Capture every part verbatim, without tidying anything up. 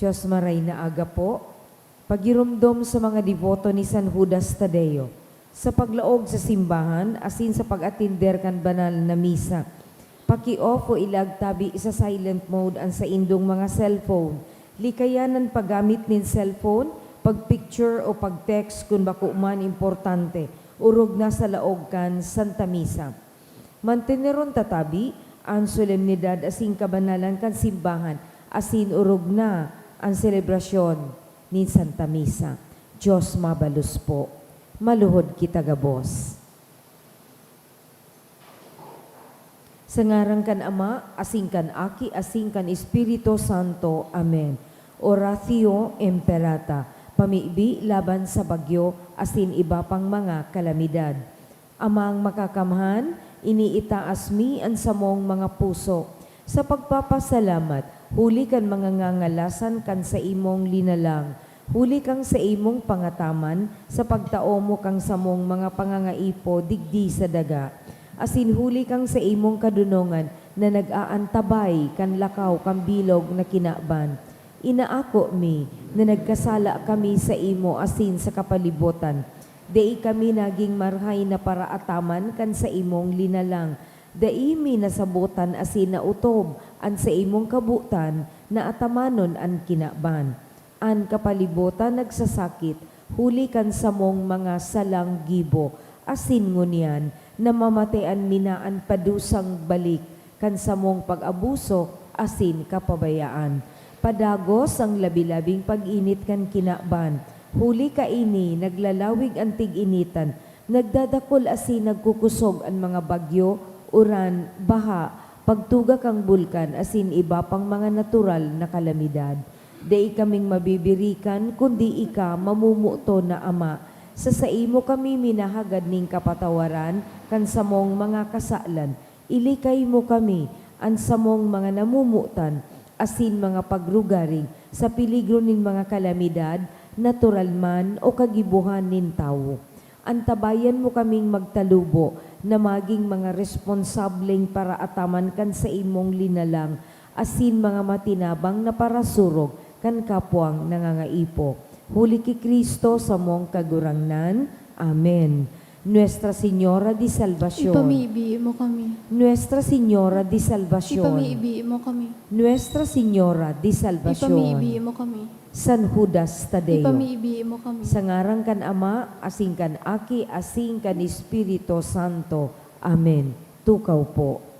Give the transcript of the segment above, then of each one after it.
Diyos maray na aga po. Pagiromdom sa mga deboto ni San Judas Tadeo, sa paglaog sa simbahan asin sa pag-atender kan banal na misa. Paki-off o ilagtabi sa silent mode an saindong mga cellphone. Likayan an paggamit nin cellphone, pag-picture o pag-text kun bako man importante, orog na sa laog kan Santa Misa. Manteneron ta tabi an solemnidad asin kabanalan kan simbahan asin orog na an selebrasyon nin Santa Misa. Diyos mabalos po. Maluhod kita gabos. Sa ngaran kan Ama, asin kan Aki, asin kan Espiritu Santo. Amen. Oratio Imperata, pamibi laban sa bagyo asin iba pang mga kalamidad. Amang Makakamhan, iniitaas mi an samong mga puso sa pagpapasalamat huli kan mga ngangalasan kan saimong linalang, huli kan saimong pangataman sa pagtao mo kan samong mga pangangaipo digdi sa daga, asin huli kan saimong kadonongan na nag-aantabay kan lakaw kan bilog na kinaban. Inaako mi na nagkasala kami saimo asin sa kapalibotan. Dai kami nagin marahay na paraataman kan saimong linalang. Dai mi nasabotan asin naotob an saimong kabotan na atamanon an kinaban. An kapalibotan nagsasakit huli kan samong mga salang gibo, asin ngunyan namamatean mi na an padusang balik kan samong pag-abuso asin kapabayaan. Padagos an labi-labing pag-init kan kinaban, huli kaini naglalawig an tig-initan, nagdadakul asin nagkukosog an mga bagyo, uran, baha, pagtuga kan bulkan asin iba pang mga natural na kalamidad. Dai kaming mabibirikan, kundi ika, mamumuto na Ama. Sa saimo kami minahagad nin kapatawaran kan samong mga kasalan. Ilikay mo kami, an samong mga namomotan, asin mga pagrugaring sa peligro nin mga kalamidad, natural man o kagibohan nin tawo. Antabayan mo kaming magtalubo na magin mga responsableng paraataman kan saimong linalang asin mga matinabang na parasurog kan kapwang nangangaipo. Huli ki Cristo, samong Kagurangnan. Amen. Nuestra Señora de Salvacion. Ipamibi mo kami. Nuestra Señora de Salvacion. Ipamibi mo kami. Nuestra Señora de Salvacion. Ipamibi mo kami. San Judas Tadeo. Ipamibi mo kami. Sa ngaran kan Ama, asin kan Aki, asin kan Espiritu Santo. Amen. Tukaw po.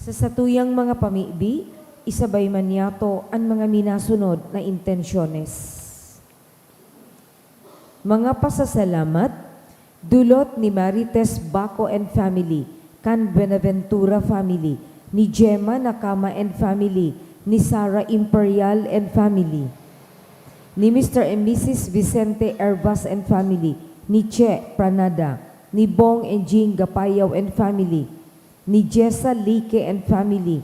Sa satuyang mga pamibi, isabay man niyato an mga minasunod na intensyones. Mga pasasalamat, dulot ni Marites Baco and family, kan Buenaventura family, ni Gemma Nakama and family, ni Sarah Imperial and family, ni Mister and Missus Vicente Hervas and family, ni Che Pranada, ni Bong and Jing Gapayaw and family, ni Jessa Lique and family,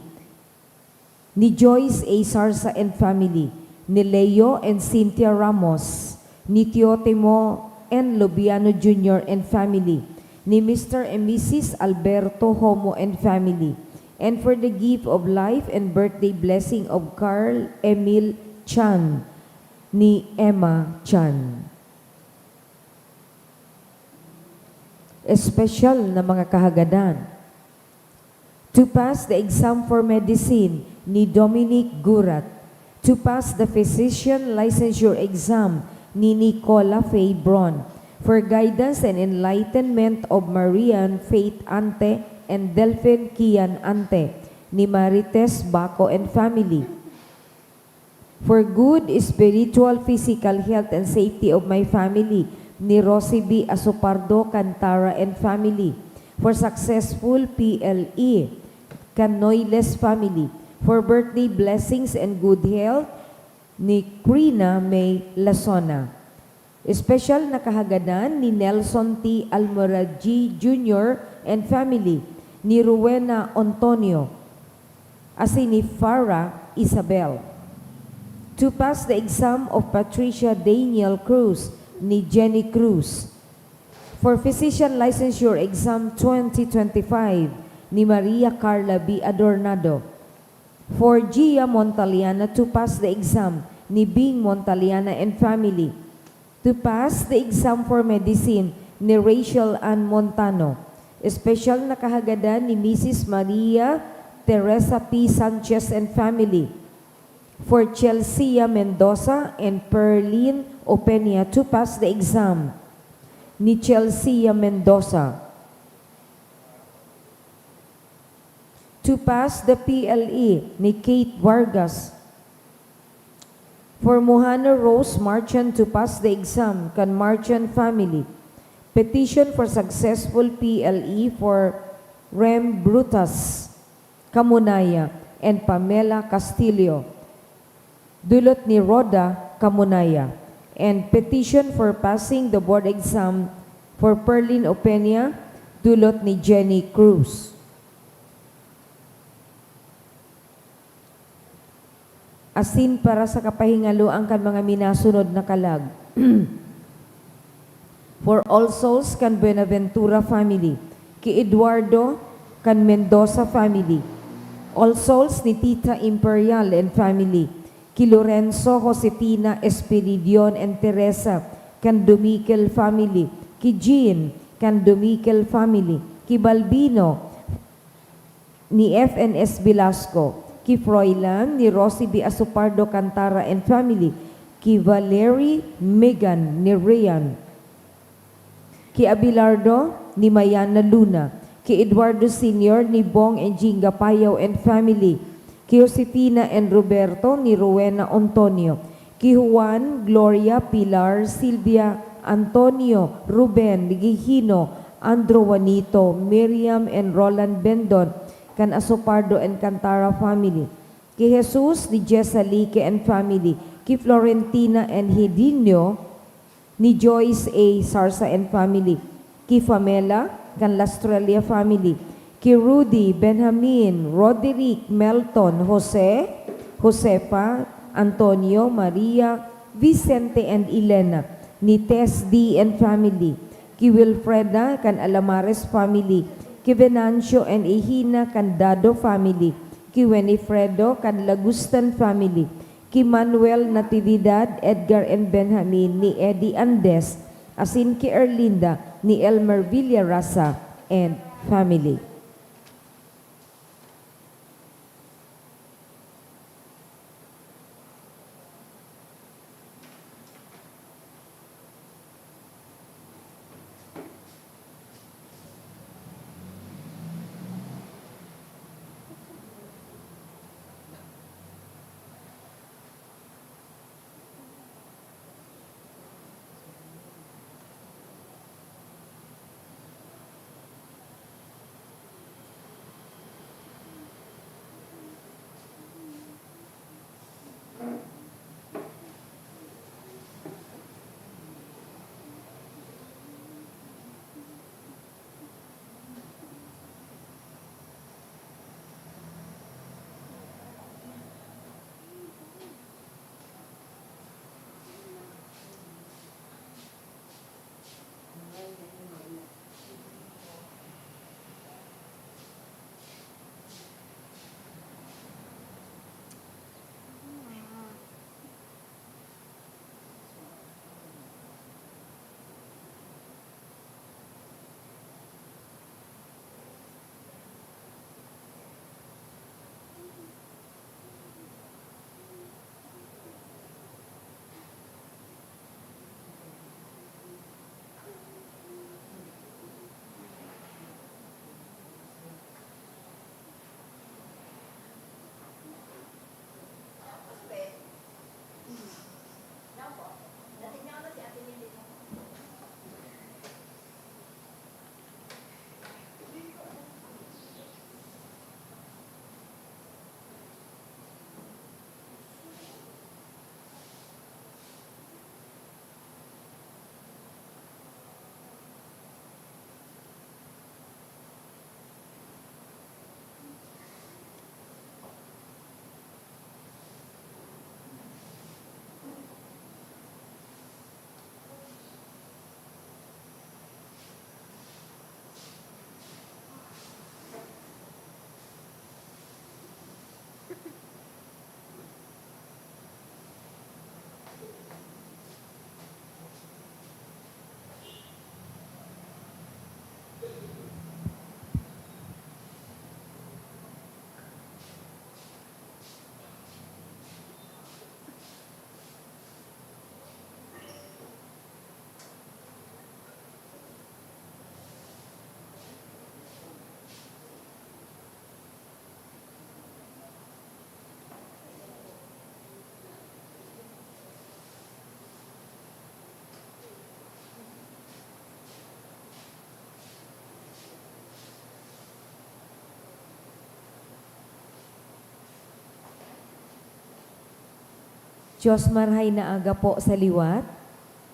ni Joyce A Sarsa and family, ni Leo and Cynthia Ramos, ni Teotimo N Lobiano Junior and family, ni Mister and Missus Alberto Homo and family, and for the gift of life and birthday blessing of Carl Emil Chan, ni Emma Chan. Espesyal na mga kahagadan. To pass the exam for medicine ni Dominic Gurat. To pass the physician licensure exam ni Nicola Faye Bron. For guidance and enlightenment of Marian Faith Ante and Delphin Kian Ante ni Marites Baco and family. For good spiritual, physical health and safety of my family, ni Rosie B Asopardo Cantara and family. For successful P L E, Canoiles family. For birthday blessings and good health, ni Crina May Lasona. Espesyal na kahagadan ni Nelson T Almoraji Junior and family, ni Rowena Antonio, asin ni Farah Isabel. To pass the exam of Patricia Daniel Cruz, ni Jenny Cruz. For physician licensure exam twenty twenty-five, ni Maria Carla B Adornado. For Gia Montaliana to pass the exam, ni Bing Montaliana and family. To pass the exam for medicine, ni Rachel Ann Montano. Espesyal na kahagadan ni Missus Maria Teresa P Sanchez and family. For Chelsea Mendoza and Perlin Openia to pass the exam, ni Chelsea Mendoza. To pass the P L E, ni Kate Vargas. For Mohana Rose Marchand to pass the exam, kan Marchand family. Petition for successful P L E for Rem Brutus Camunaya and Pamela Castillo, dulot ni Rhoda Camunaya, and petition for passing the board exam for Perlin Openia, dulot ni Jenny Cruz. Asin para sa kapahingaloan kan mga minasunod na kalag. For All Souls kan Buenaventura family, ki Eduardo kan Mendoza family, All Souls ni Tita Imperial and family, ki Lorenzo, Josefina, Espiridion and Teresa kan Dumikel family, ki Jean kan Dumikel family, ki Balbino, ni F N S Velasco, ki Froilan, ni Rosie B Asopardo Cantara and family, ki Valerie Megan, ni Rian, ki Abelardo, ni Mayana Luna, ki Eduardo Senior, ni Bong and Jinga Payaw and family, ki Josefina and Roberto, ni Rowena Antonio, ki Juan, Gloria, Pilar, Silvia, Antonio, Ruben, Gigino, Andrew, Juanito, Miriam, and Roland Bendon, kan Asopardo and Cantara family. Ki Jesus, ni Jessa Lique and family. Ki Florentina and Hidinio, ni Joyce A Sarsa and family. Ki Famela, kan Lastrella family. Ki Rudy, Benjamin, Roderick, Melton, Jose, Josefa, Antonio, Maria, Vicente, and Elena, ni Tess D and family. Ki Wilfreda, kan Alamares family. Ki Venancio and Ehina, kan Dado family. Ki Winifredo, kan Lagustan family. Ki Manuel Natividad, Edgar and Benjamin, ni Eddie Andes, asin ki Erlinda, ni Elmer Villarasa and family. Diyos, marhay na aga po sa liwat.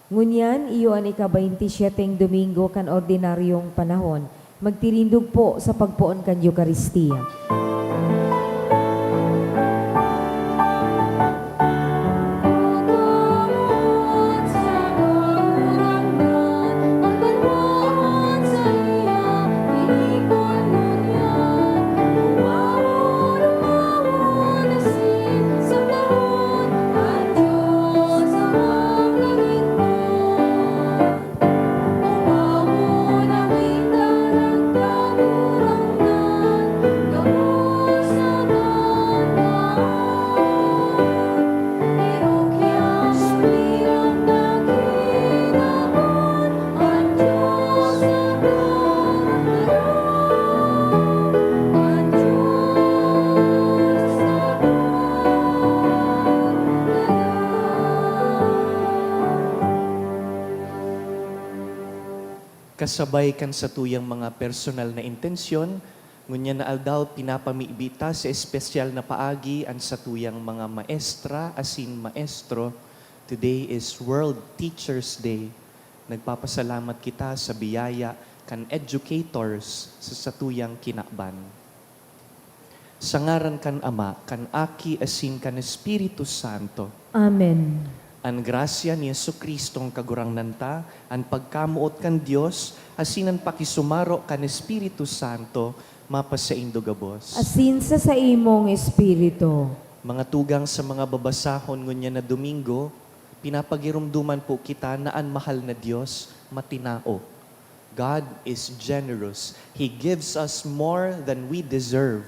Ngunyan, iyo an ika-baynti syeteng Domingo kan ordinaryong panahon. Magtirindog po sa pagpoon kan Eukaristia. Kasabay kan satuyang mga personal na intensyon, ngunyan na aldaw pinapamibi ta sa espesyal na paagi an satuyang mga maestra asin maestro. Today is World Teachers Day. Nagpapasalamat kita sa biyaya kan educators sa satuyang kinaban. Sa ngaran kan Ama, kan Aki, asin kan Espiritu Santo. Amen. An grasya ni Jesu-Cristong Kagurangnan ta, an pagkamoot kan Dios, asin an pakisumaro kan Espiritu Santo, mapasaindo gabos. Asin sa saimong espiritu. Mga tugang, sa mga babasahon ngunyan na Domingo, pinapagiromdoman po kita na an mahal na Dios matinao. God is generous. He gives us more than we deserve.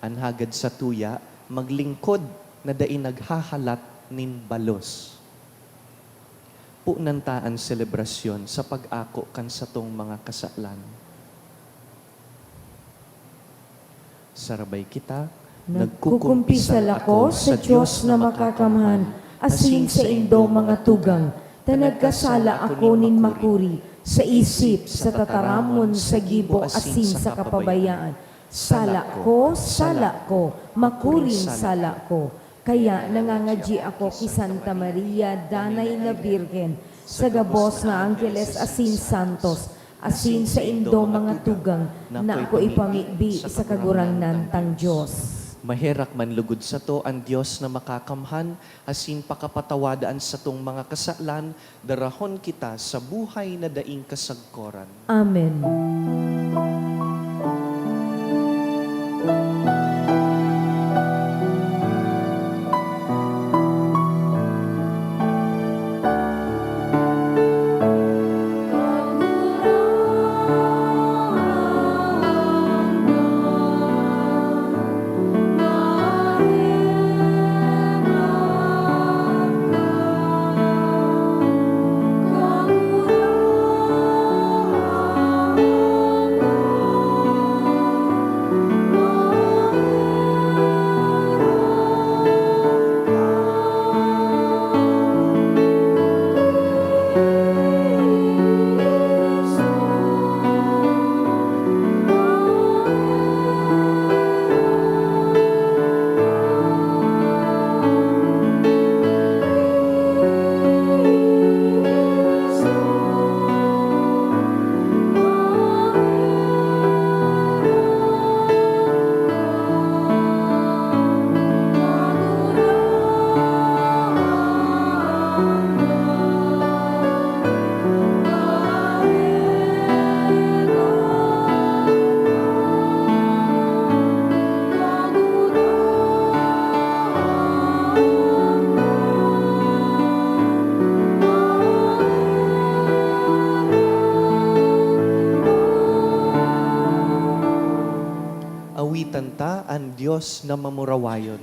An hagad satuya, maglingkod na dai naghahalat nin balos. Punan ta an selebrasyon sa pag-ako kan satong mga kasalan. Sarabay kita. Nagkukumpisal ako sa Dios na makakamhan, asin saindo, mga tugang, ta nagkasala ako nin makuri, sa isip, sa tataramon, sa gibo, asin sa kapabayaan. Sala ko, sala ko, makuring sala ko. Kaya nangangadyi ako ki Santa Maria, Danay na Birhen, sa gabos na angheles asin santos, asin saindo, mga tugang, na ako ipamibi sa Kagurangnan tang Dios. Maherak man lugod sato an Dios na makakamhan, asin pakapatawada an satong mga kasalan, darahon kita sa buhay na daing kasagkoran. Amen. Awitan ta an Dios na mamurawayon.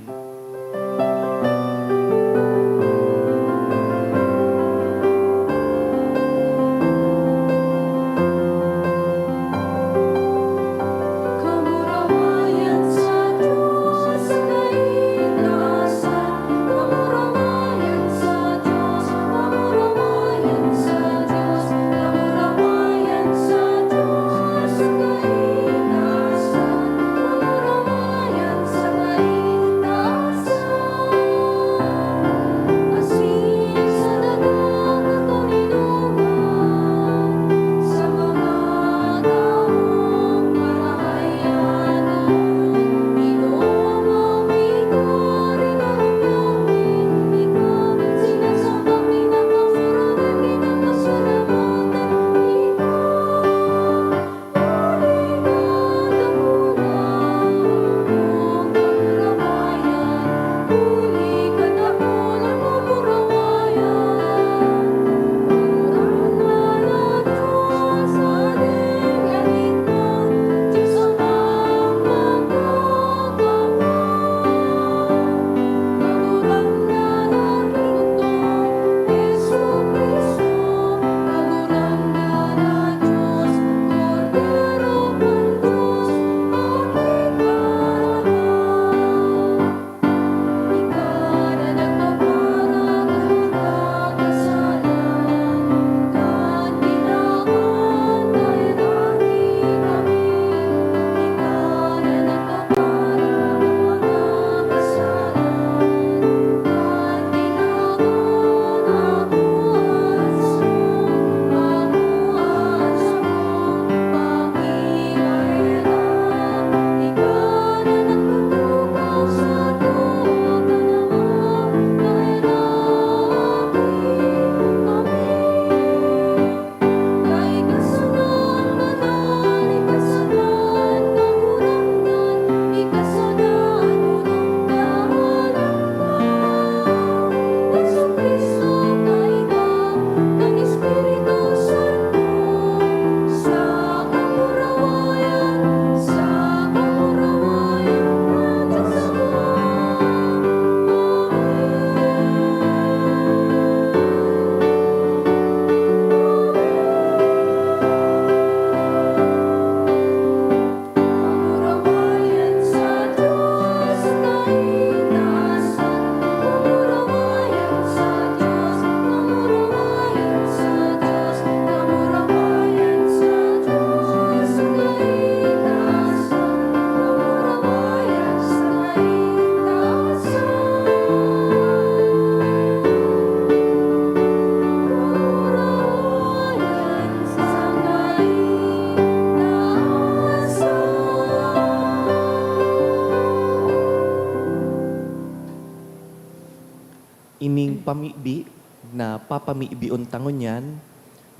Papamibion ta ngunyan,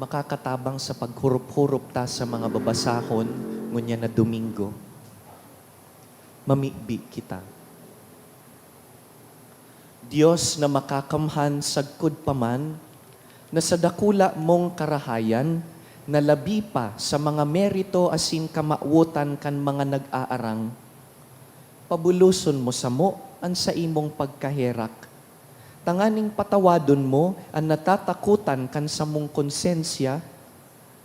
makakatabang sa paghurop-hurop ta sa mga babasahon ngunyan na Domingo. Mamibi kita. Dios na makakamhan, sagkod pa man na sa dakula mong karahayan, na labi pa sa mga merito asin kamawotan kan mga nag-aarang, pabuloson mo samo an saimong pagkaherak, tanganing patawadon mo an natatakotan kan samong konsensya,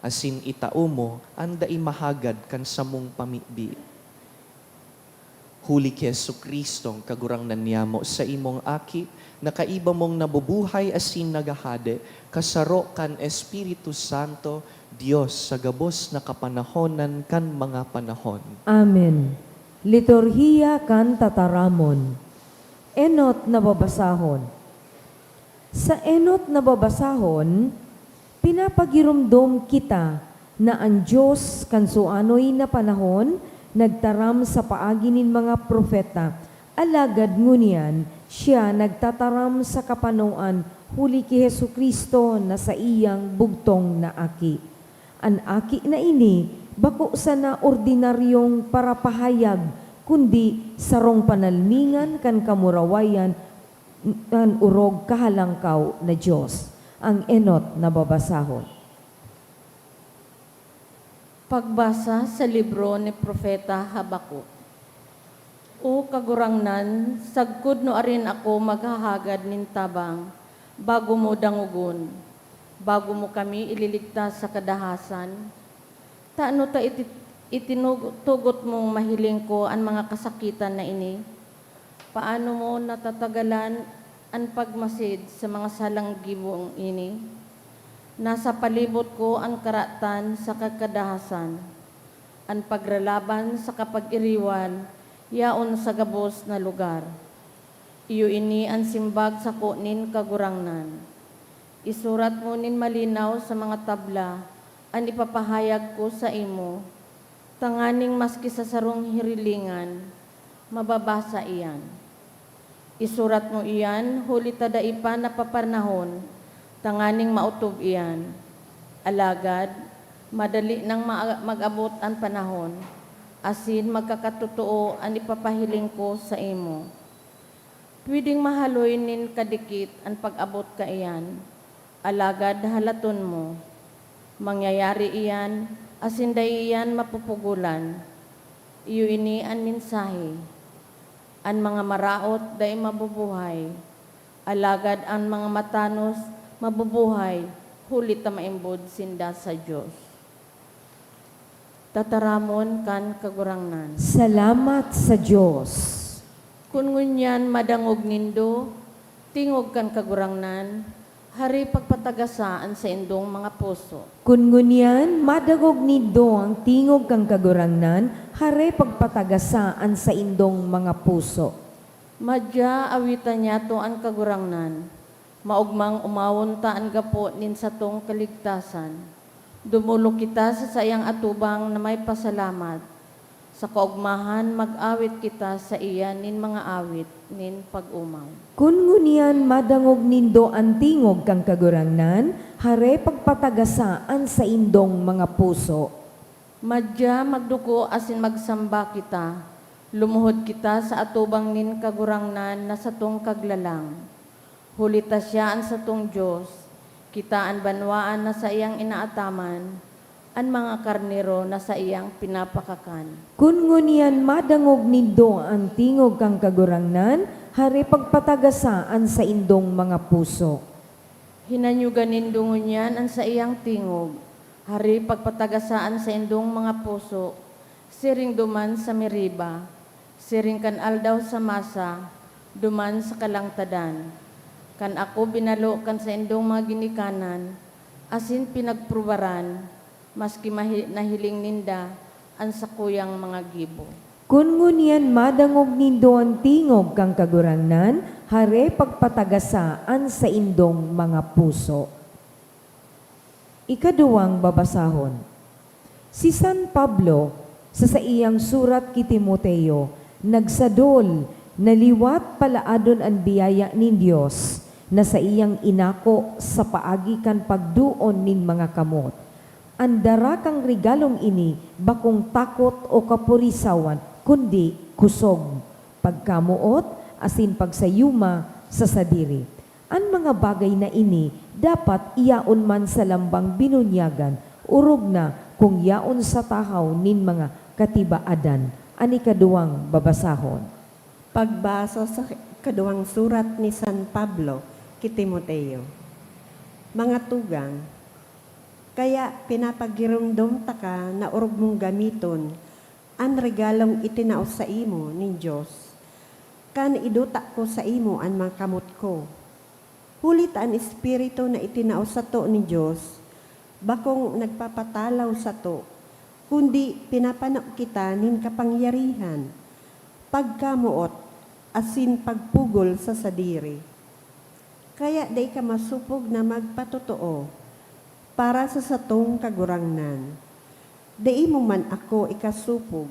asin itao mo an dai mahagad kan samong pamibi. Huli ki Jesu-Cristo, an Kagurangnan niyamo, saimong Aki, na kaiba mong nabubuhay asin naghahade, kasaro kan Espiritu Santo, Dios sa gabos na kapanahonan kan mga panahon. Amen. Liturhiya kan Tataramon. Enot na babasahon. Sa enot na babasahon, pinapagiromdom kita na an Dios kan suanoy na panahon nagtaram sa paagi nin mga propeta, alagad ngunyan siya nagtataram sa kapanoan huli ki Jesu-Cristo na saiyang bugtong na Aki. An Aki na ini bako sana ordinaryong parapahayag, kundi sarong panalmingan kan kamurawayan kan orog kahalangkaw na Dios. An enot na babasahon. Pagbasa sa libro ni Propeta Habacuc. O Kagurangnan, sagkod nuarin ako maghahagad nin tabang, bago mo dangogon, bago mo kami ililigtas sa kadahasan? Tano ta iti-, itinug-, tugot mong mahiling ko an mga kasakitan na ini? Paano mo natatagalan an pagmasid sa mga salang gibong ini? Nasa palibot ko an karatan saka kadahasan. An pagralaban saka pag-iriwal yaon sa gabos na lugar. Iyo ini an simbag sako nin Kagurangnan. Isurat mo nin malinaw sa mga tabla an ipapahayag ko saimo, tanganing maski sa sarong hirilingan, mababasa iyan. Isurat mo iyan huli ta dai pa napapanahon tanganing maotob iyan. Alagad, madali nang ma-, mag-abot an panahon, asin magkakatotoo an ipapahiling ko saimo. Pwedeng mahaloy nin kadikit an pag-abot kaiyan, alagad halaton mo, mangyayari iyan asin dai iyan mapupugolan. Iyo ini an mensahe: an mga maraot dai mabubuhay, alagad an mga matanos mabubuhay, huli ta maimbod sinda sa Dios. Tataramon kan Kagurangnan. Salamat sa Dios. Kun ngunyan madangog nindo tingog kan Kagurangnan, hari pagpatagasa an saindong mga puso. Kun ngunyan madangog nindo an tingog kan Kagurangnan, hari pagpatagasa an saindong mga puso. Madya awitan niyato an Kagurangnan. Maogmang omawon ta an gapo nin satong kaligtasan. Dumolok kita sa saiyang atubang na may pasalamat. Sa kaogmahan, mag-awit kita saiya nin mga awit nin pag-omaw. Kun ngunyan madangog nindo an tingog kan Kagurangnan, hare pagpatagasa an saindong mga puso. Madya magduko asin magsamba kita. Lumuhod kita sa atubang nin Kagurangnan na satong Kaglalang. Huli ta siya an satong Dios, kita an banwaan na saiyang inaataman, an mga karnero na saiyang pinapakakan. Kun ngunyan madangog nindo an tingog kan Kagurangnan, hare pagpatagasa an saindong mga puso. Hinanyogan nindo ngunyan an saiyang tingog, hare pagpatagasa an saindong mga puso, siring duman sa Meriba, siring kan aldaw sa Masa, duman sa kalangtadan, kan ako binalo kan saindong mga ginikanan, asin pinagprubaran, maski mahi-, nahiling ninda an sakuyang mga gibo. Kun ngunyan madangog nindo an tingog kan Kagurangnan, hare pagpatagasa an saindong mga puso. Ikaduwang babasahon. Si San Pablo, sa saiyang surat ki Timoteo, nagsadol na liwat palaadon an biyaya nin Dios, na saiyang inako sa paagi kan pagduon nin mga kamot. An dara kang regalong ini bakong takot o kapurisawan, kundi kusog, pagkamoot, asin pagsayuma sa sadiri. An mga bagay na ini dapat iyaon man sa lambang binunyagan, orog na kung yaon sa tahaw nin mga katibaadan. An ikaduwang babasahon. Pagbasa sa ikaduwang surat ni San Pablo ki Timoteo. Mga tugang, kaya pinapagiromdom taka na orog mong gamiton an regalong itinao saimo nin Dios, kan iduta ko saimo an mga kamot ko. Huli ta an Espiritu na itinao sato nin Dios bakong nagpapatalaw sato, kundi pinapano kita nin kapangyarihan, pagkamoot, asin pagpugol sa sadiri. Kaya dai ka masopog na magpatotoo para sa satong Kagurangnan. Dai mo man ako ikasopog,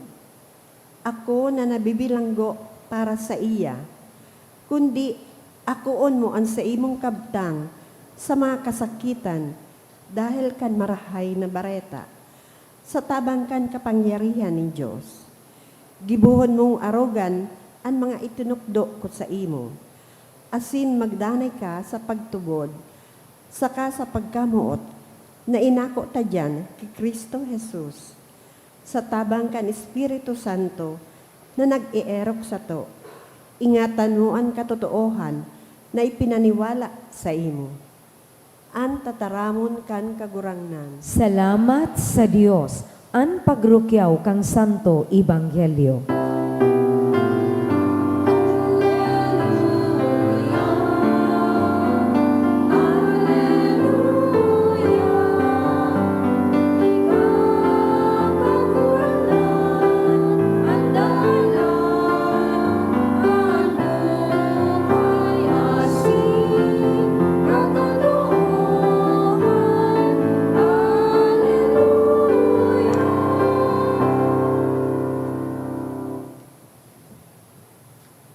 ako na nabibilanggo para saiya, kundi akoon mo an saimong kabtang sa mga kasakitan dahel kan Marahay na Bareta, sa tabang kan kapangyarihan nin Dios. Gibohon mong arogan an mga itinukdo ko saimo, asin magdanay ka sa pagtubod saka sa pagkamoot na inako ta diyan ki Cristo Jesus, sa tabang kan Espiritu Santo na nag-eerok sato. Ingatan mo an katotoohan na ipinaniwala saimo. An tataramon kan Kagurangnan. Salamat sa Dios. An pagrukyaw kan Santo Ebanghelyo.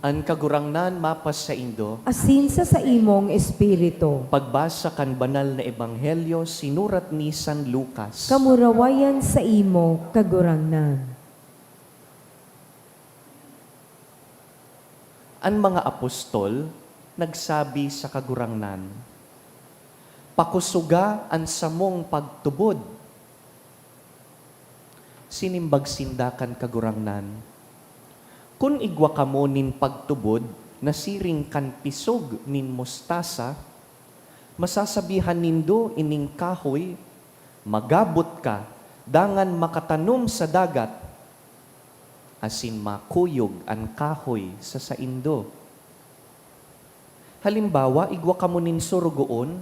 An Kagurangnan mapasaindo. Asin sa saimong espiritu. Pagbasa kan Banal na Ebanghelyo sinurat ni San Lucas. Kamurawayan saimo, Kagurangnan. An mga apostol nagsabi sa Kagurangnan, "Pakusoga an samong pagtubod." Sinimbag sinda kan Kagurangnan, "Kun igwa kamo nin pagtubod na siring kan pisog nin mostasa, masasabihan nindo ining kahoy, 'Magabot ka, dangan makatanom sa dagat,' asin makuyog an kahoy sa saindo. Halimbawa, igwa kamo nin sorogoon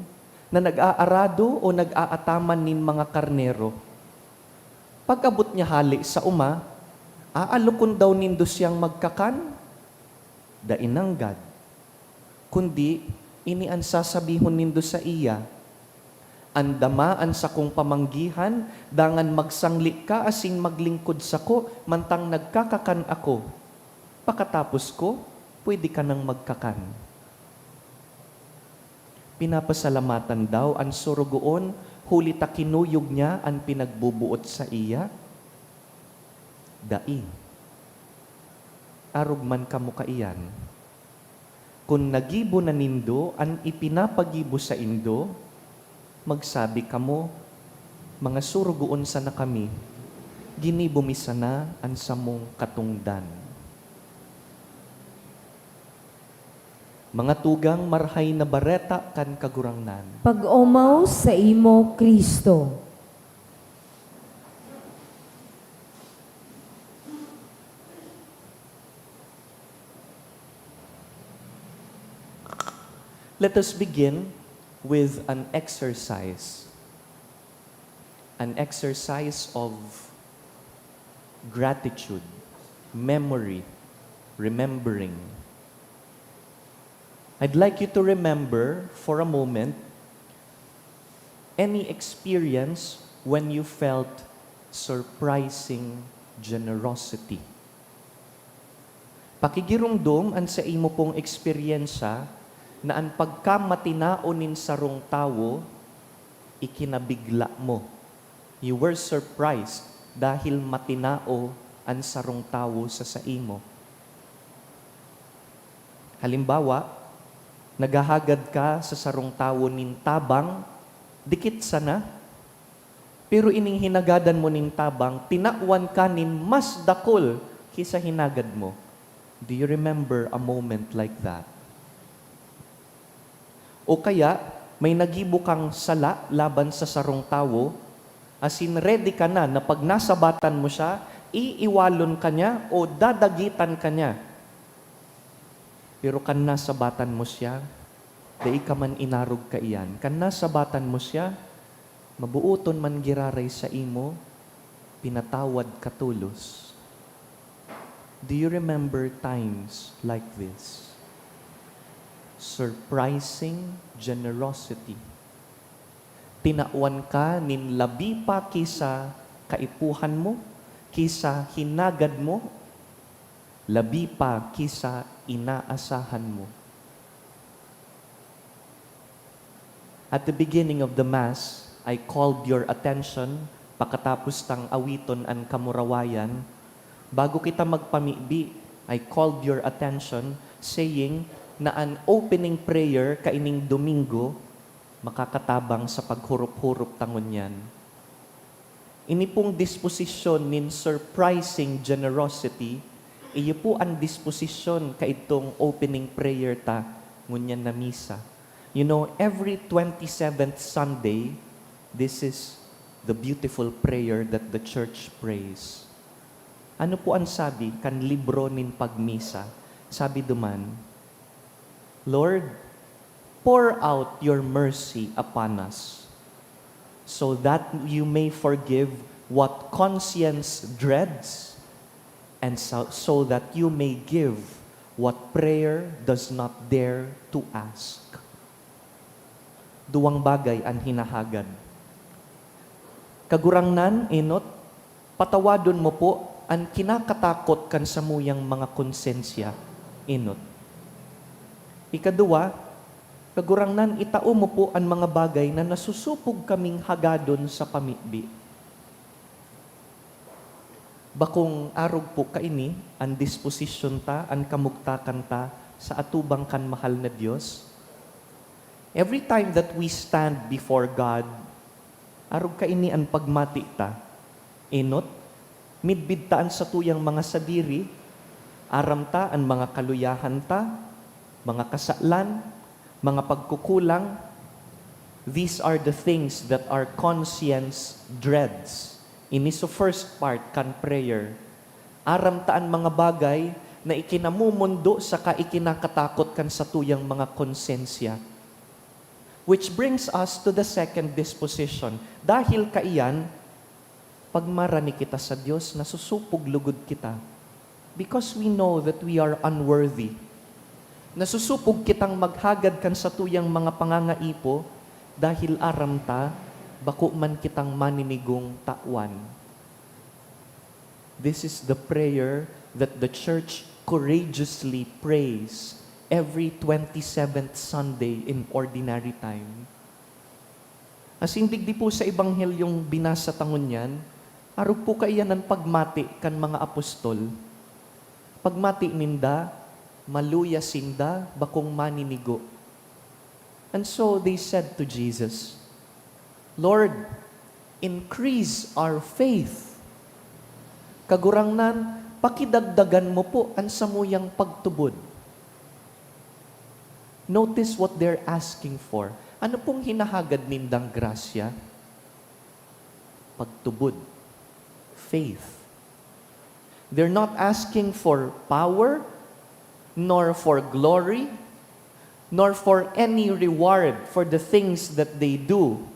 na nag-aarado o nag-aataman nin mga karnero. Pag-abot niya hale sa oma, aalokon daw nindo siyang magkakan? Dai nanggad. Kundi, ini an sasabihon nindo saiya, 'Andama an sakong pamanggihan, dangan magsangli ka asin maglingkod sako mantang nagkakakan ako. Pakatapos ko, pwede ka nang magkakan.'" Pinapasalamatan daw an sorogoon huli ta kinuyog niya an pinagboboot saiya? Dai. Arog man kamo kaiyan. Kun nagibo na nindo an ipinapagibo saindo, magsabi kamo, "Mga sorogoon sana kami, ginibo mi sana an samong katongdan." Mga tugang, Marahay na Bareta kan Kagurangnan. Pag-omaw saimo, Cristo. Let us begin with an exercise. An exercise of gratitude, memory, remembering. I'd like you to remember for a moment any experience when you felt surprising generosity. Pakigiromdom an saimo pong eksperyensya na an pagkamatinao nin sarong tawo, ikinabigla mo. You were surprised dahil matinao an sarong tawo sa saimo. Halimbawa, naghahagad ka sa sarong tawo nin tabang, dikit sana, pero ining hinagadan mo nin tabang, tinawan ka nin mas dakul ki sa hinagad mo. Do you remember a moment like that? O kaya, may nagibo kang sala laban sa sarong tawo, asin ready ka na na pag nasabatan mo siya, iiwalon ka niya o dadagitan ka niya. Pero kan nasabatan mo siya, dai ka man inarog kaiyan. Kan nasabatan mo siya, mabuoton man giraray saimo, pinatawad ka tolos. Do you remember times like this? Surprising generosity. Tinawan ka nin labi pa ki sa kaipuhan mo, ki sa hinagad mo, labi pa ki sa inaasahan mo. At the beginning of the Mass, I called your attention, pakatapos tang awiton an kamurawayan, bago kita magpamibi, I called your attention, saying na an opening prayer kaining Domingo makakatabang sa paghurop-hurop ta ngunyan. Ini pong disposisyon nin surprising generosity, iyo po an disposisyon kaidtong opening prayer ta ngunyan na misa. You know, every twenty-seventh Sunday, this is the beautiful prayer that the church prays. Ano po an sabi kan libro nin pagmisa? Sabi duman, "Lord, pour out your mercy upon us, so that you may forgive what conscience dreads, and so, so that you may give what prayer does not dare to ask." Duwang bagay an hinahagad. Kagurangnan, enot, patawadon mo po an kinakatakot kan samuyang mga konsensya, enot. Ikaduwa, Kagurangnan, itao mo po an mga bagay na nasusupog kaming hagadon sa pamibi. Bakong arog po kaini an disposisyon ta, an kamugtakan ta sa atubang kan mahal na Dios? Every time that we stand before God, arog kaini an pagmati ta. Enot, midbid ta an satuyang mga sadiri, aram ta an mga kaluyahan ta, mga kasalan, mga pagkukulang. These are the things that our conscience dreads. Ini so first part kan prayer. Aram ta an mga bagay na ikinamumundo saka ikinakatakot kan satuyang mga konsensya. Which brings us to the second disposition. Dahil kaiyan, pagmarani kita sa Dios, nasusupog lugod kita. Because we know that we are unworthy. Nasusupog kitang maghagad kan satuyang mga pangangaipo dahil aram ta, bako man kitang maninigong tawan. This is the prayer that the church courageously prays every twenty-seventh Sunday in ordinary time. Asin digdi po sa Ebanghelyong binasa ta ngunyan, arog po kaiyan an pagmati kan mga apostol. Pagmati ninda, maluya sinda, bakong maninigo. And so they said to Jesus, "Lord, increase our faith." Kagurangnan, pakidagdagan mo po an samuyang pagtubod. Notice what they're asking for. Ano pong hinahagad nindang grasya? Pagtubod. Faith. They're not asking for power, nor for glory, nor for any reward for the things that they do.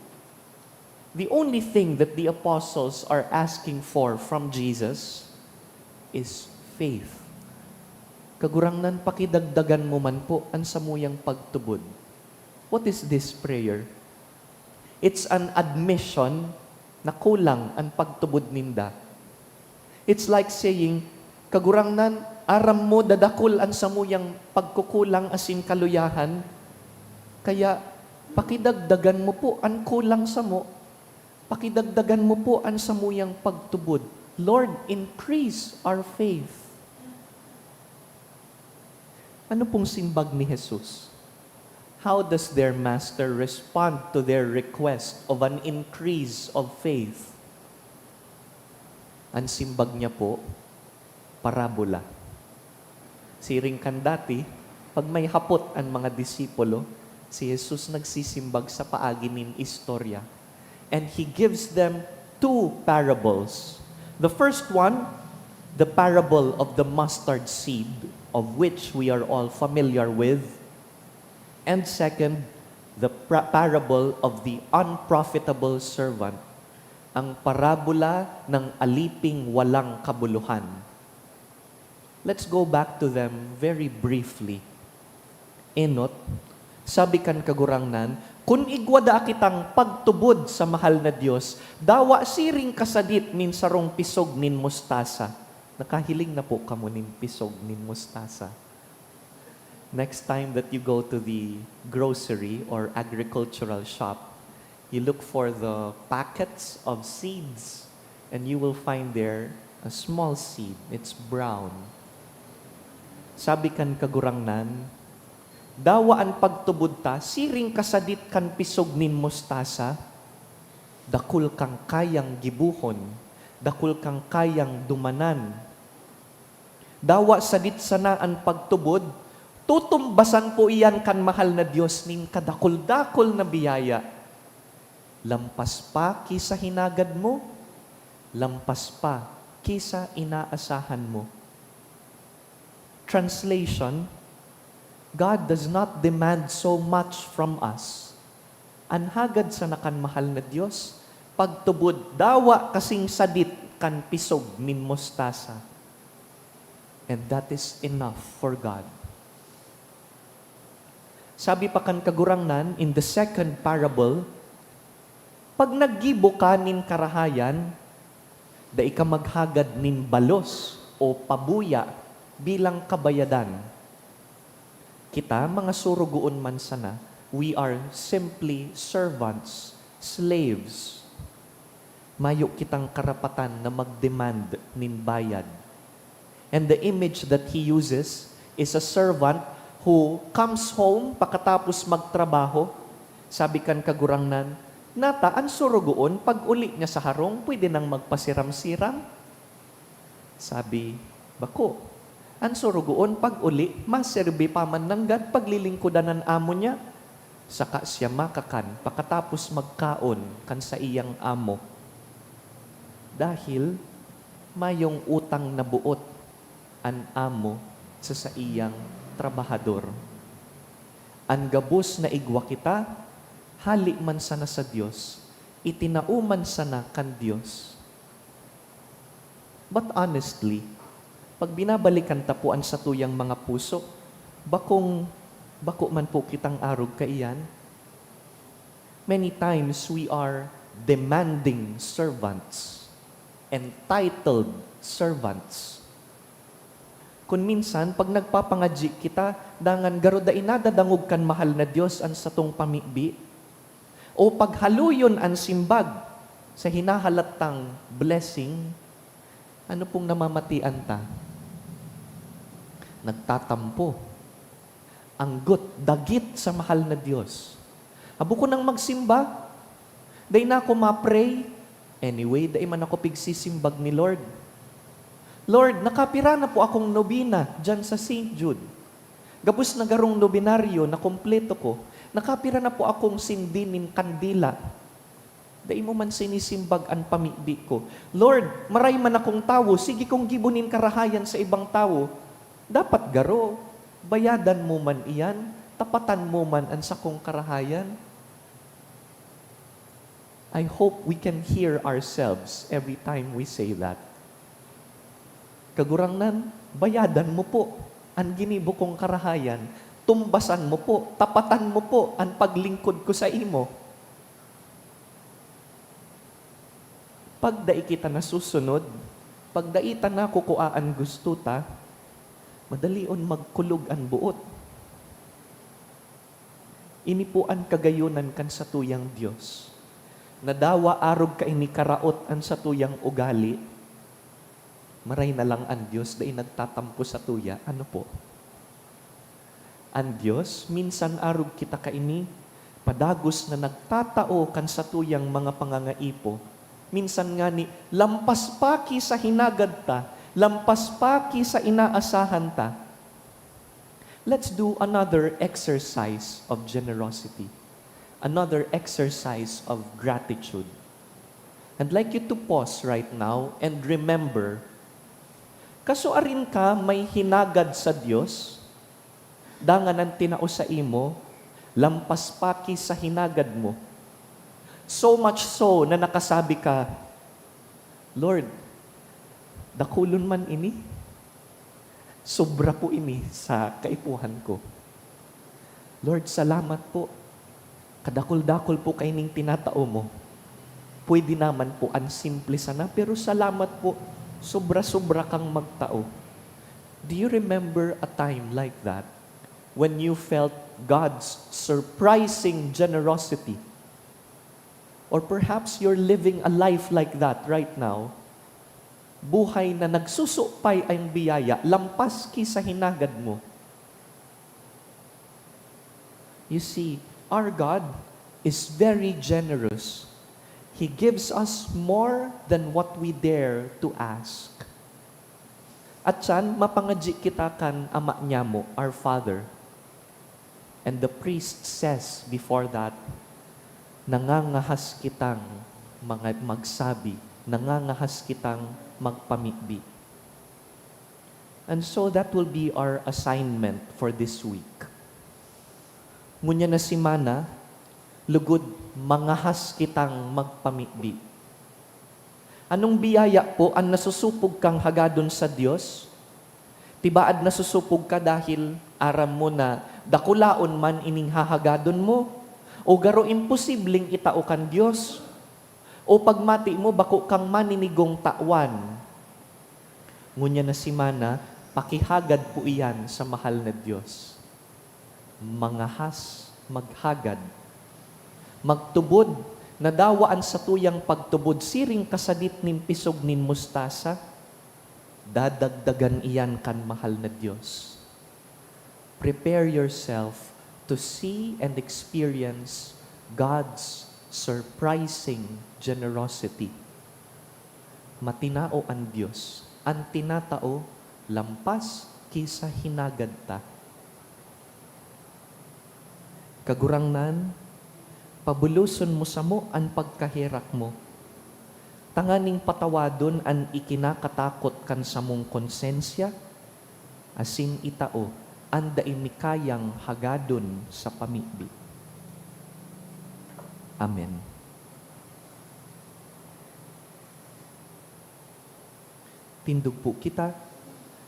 The only thing that the apostles are asking for from Jesus is faith. Kagurangnan, pakidagdagan mo man po an samuyang pagtubod. What is this prayer? It's an admission na kulang an pagtubod ninda. It's like saying, "Kagurangnan, aram mo dadakul an samuyang pagkukulang asin kaluyahan, Kaya, pakidagdagan mo po an kulang samo. Pakidagdagan mo po an samuyang pagtubod. Lord, increase our faith. Ano pong simbag ni Jesus? How does their master respond to their request of an increase of faith? Ang simbag niya po, parabola. Siring kan dati, pag may hapot an mga disipulo, si Jesus nagsisimbag sa paagi nin istorya. And he gives them two parables. The first one, the parable of the mustard seed, of which we are all familiar with. And second, the pra- parable of the unprofitable servant, ang parabola ng aliping walang kabuluhan. Let's go back to them very briefly. Enot, sabi kan Kagurangnan, "Kun igwa daa kitang pagtubod sa mahal na Dios, dawa siring kasadit nin sarong pisog nin mustasa." Nakahiling na po kamo nin pisog nin mustasa? Next time that you go to the grocery or agricultural shop, you look for the packets of seeds, and you will find there a small seed. It's brown. Sabi kan Kagurangnan, "Dawa an pagtubod ta siring kasadit kan pisog nin mustasa. Dakul kang kayang gibohon, dakul kang kayang dumanan. Dawa sadit sana an pagtubod, tutumbasan po iyan kan mahal na Dios nin kadakul-dakul na biyaya. Lampas pa ki sa hinagad mo, lampas pa ki sa inaasahan mo." Translation, God does not demand so much from us. An hagad sana kan mahal na Dios, pagtubod dawa kasing sadit kan pisog nin mustasa. And that is enough for God. Sabi pa kan Kagurangnan in the second parable, "Pag naggibo ka nin karahayan, dai ka maghagad nin balos o pabuya bilang kabayadan." Kita, mga sorogoon man sana, we are simply servants, slaves. Mayo kitang karapatan na mag-demand nin bayad. And the image that he uses is a servant who comes home pakatapos magtrabaho. Sabi kan Kagurangnan, "Nata, an sorogoon, pag-uli niya sa harong, pwede nang magpasiram-siram?" Sabi, "Bako. An sorogoon, pag-uli, maserbi pa man nanggad paglilingkodan an amo niya. Saka siya makakan pakatapos magkaon kan saiyang amo." Dahil mayong utang na boot an amo sa saiyang trabahador. An gabos na igwa kita, hale man sana sa Dios, itinao man sana kan Dios. But honestly, pag binabalikan ta po an satuyang mga puso, bakong, bako man po kitang arog kaiyan. Many times, we are demanding servants, entitled servants. Kun minsan, pag nagpapangadyi kita, dangan garo dai nadadangog kan mahal na Dios an satong pamibi, o paghaloyon an simbag sa hinahalat tang blessing, ano pong namamatian ta? Nagtatampo. Anggot, dagit sa mahal na Dios. Abo ko nang magsimba. Dai na ako ma-pray. Anyway, dai man ako pigsisimbag ni Lord. "Lord, nakapira na po akong nobena diyan sa Saint Jude? Gabos na garong nobenaryo na kompleto ko. Nakapira na po akong sindi nin kandila?" Dai mo man sinisimbag an pamibi ko. "Lord, maray man akong tawo, sige kong gibo nin karahayan sa ibang tawo." Dapat garo, bayadan mo man iyan, tapatan mo man an sakong karahayan. I hope we can hear ourselves every time we say that. "Kagurangnan, bayadan mo po an ginibo kong karahayan, tumbasan mo po, tapatan mo po an paglingkod ko sa imo." Pag dai kita nasusunod, pag dai ta nakukua an gusto ta, madalion magkulog an boot. Ini po an kagayonan kan satuyang Dios. Nadawa arog kaini karaot an satuyang ugali, maray na lang an Dios dai nagtatampo satuya. Ano po? An Dios, minsan arog kita kaini, padagos na nagtatao kan satuyang mga pangangaipo. Minsan ngani, lampas pa ki sa hinagad ta, lampas pa ki sa inaasahan ta. Let's do another exercise of generosity, another exercise of gratitude. I'd like you to pause right now and remember, kasuarin ka may hinagad sa Dios, dangan an tinao saimo, lampas pa ki sa hinagad mo. So much so na nakasabi ka, "Lord, dakulon man ini. Sobra po ini sa kaipuhan ko. Lord, salamat po. Kadakul-dakul po kaining tinatao mo. Pwede naman po an simple sana, pero salamat po. Sobra-sobra kang magtao." Do you remember a time like that when you felt God's surprising generosity? Or perhaps you're living a life like that right now. Buhay na nagsusupay ang biyaya, lampas ki sa hinagad mo. You see, our God is very generous. He gives us more than what we dare to ask. At siyan, mapangadyi kita kan Ama niyamo, our Father. And the priest says before that, "Nangangahas kitang mga magsabi, nangangahas kitang magpamibi." And so that will be our assignment for this week. Ngunyan na semana, lugod mangahas kitang magpamibi. Anong biyaya po an nasusupog kang hagadon sa Dios? Tibaad nasusupog ka dahil aram mo na dakulaon man ining hahagadon mo, o garo imposibleng itao kan Dios, o pagmati mo bako kang maninigong tawan. Ngunyan na semana, pakihagad po iyan sa mahal na Dios. Mangahas, maghagad. Magtubod, nadawa an satuyang pagtubod siring kasadit nin pisog nin mustasa, dadagdagan iyan kan mahal na Dios. Prepare yourself to see and experience God's surprising generosity. Matinao an Dios, an tinatao lampas ki sa hinagad ta. Kagurangnan, pabuloson mo samo an pagkaherak mo, tanganing patawadon an ikinakatakot kan samong konsensya, asin itao an dai mi kayang hagadon sa pamibi. Amen. Tindog po kita,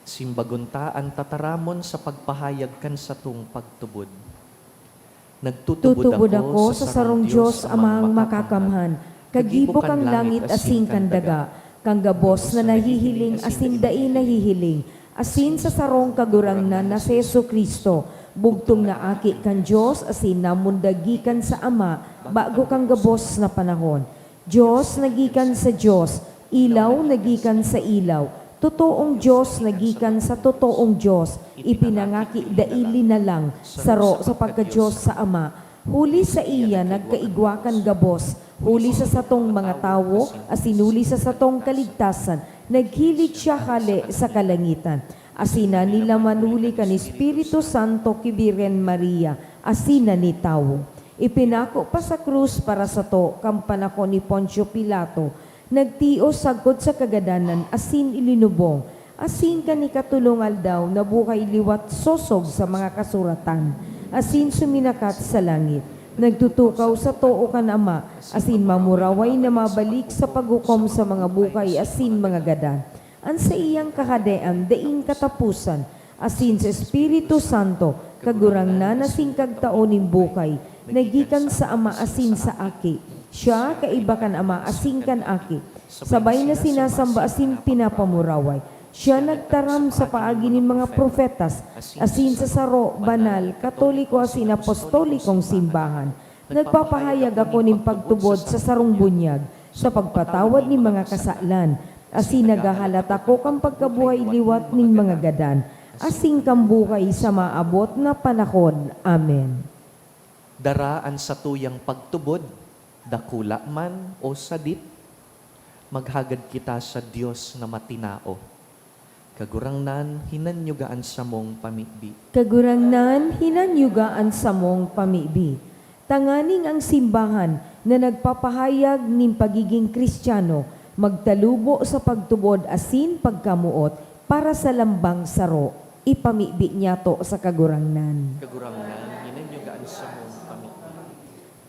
simbagon ta an tataramon sa pagpahayag kan satong pagtubod. Nagtutubod Tutubod ako sa sarong Dios Amang Makakamhan, kagibo kan langit asin kan daga, kan gabos na nahihiling asin dai nahihiling, asin sa sarong Kagurangnan na si Jesu-Cristo, bugtong na Aki kan Dios asin namundag gikan sa Ama bago kan gabos na panahon. Dios na gikan sa Dios, ilaw na gikan sa ilaw, totoong Dios na gikan sa totoong Dios, ipinangaki dai linalang, saro sa pagka-Dios sa Ama. Huli saiya nagkaigwa kan gabos, huli sa satong mga tawo, asin huli sa satong kaligtasan, naghilig siya hale sa kalangitan. Asin nanilaman huli kan Espiritu Santo ki Birhen Maria, asin nanitawo. Ipinako pa sa krus para sato kan panahon ni Poncio Pilato, nagtios sagkod sa kagadanan asin ilinubong, asin kan ikatolong aldaw nabuhay liwat sosog sa mga kasuratan, asin suminakat sa langit. Nagtutukaw sa too kan Ama, asin mamuraway na mabalik sa paghukom sa mga buhay asin mga gadan. An saiyang kahadean daing kataposan, asin sa Espiritu Santo, Kagurangnan asin Kagtao nin buhay, na gikan sa Ama asin sa Aki. Siya kaiba kan Ama asin kan Aki, sabay na sinasamba asin pinapamuraway. Siya nagtaram sa paagi nin mga propetas, asin sa saro, banal, katoliko asin apostolikong simbahan. Nagpapahayag ako nin pagtubod sa sarong bunyag, sa pagpatawad nin mga kasalan, asin naghahalat ako kan pagkabuhay liwat nin mga gadan, asin kan buhay sa maabot na panahon. Amen. Dara an satuyang pagtubod, dakula man o sadit, maghagad kita sa Dios na matinao. Kagurangnan, hinanyuga an samong pamibi. Kagurangnan, hinanyuga an samong pamibi. Tanganing ang simbahan na nagpapahayag nin pagiging Kristiyano magtalubo sa pagtubod asin pagkamoot para sa lambang saro, ipamibi niyato sa Kagurangnan. Kagurangnan, hinanyuga an samong pamibi.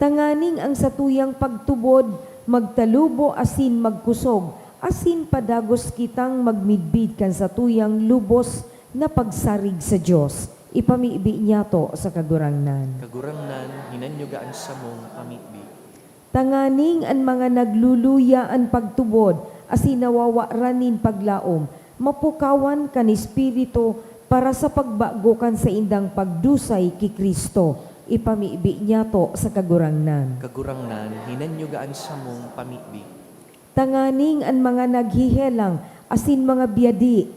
Tanganing ang satuyang pagtubod magtalubo asin magkusog, asin padagos kitang magmidbid kan satuyang lubos na pagsarig sa Dios, ipamibi niyato sa Kagurangnan. Kagurangnan, hinanyuga an samong pamibi. Tanganing an mga nagluluya an pagtubod asin nawawaran nin paglaom, mapukawan kan Espiritu para sa pagbago kan saindang pagdusay ki Cristo, ipamibi niyato sa Kagurangnan. Kagurangnan, hinanyuga an samong pamibi. Tanganing an mga naghehelang asin mga biyadi,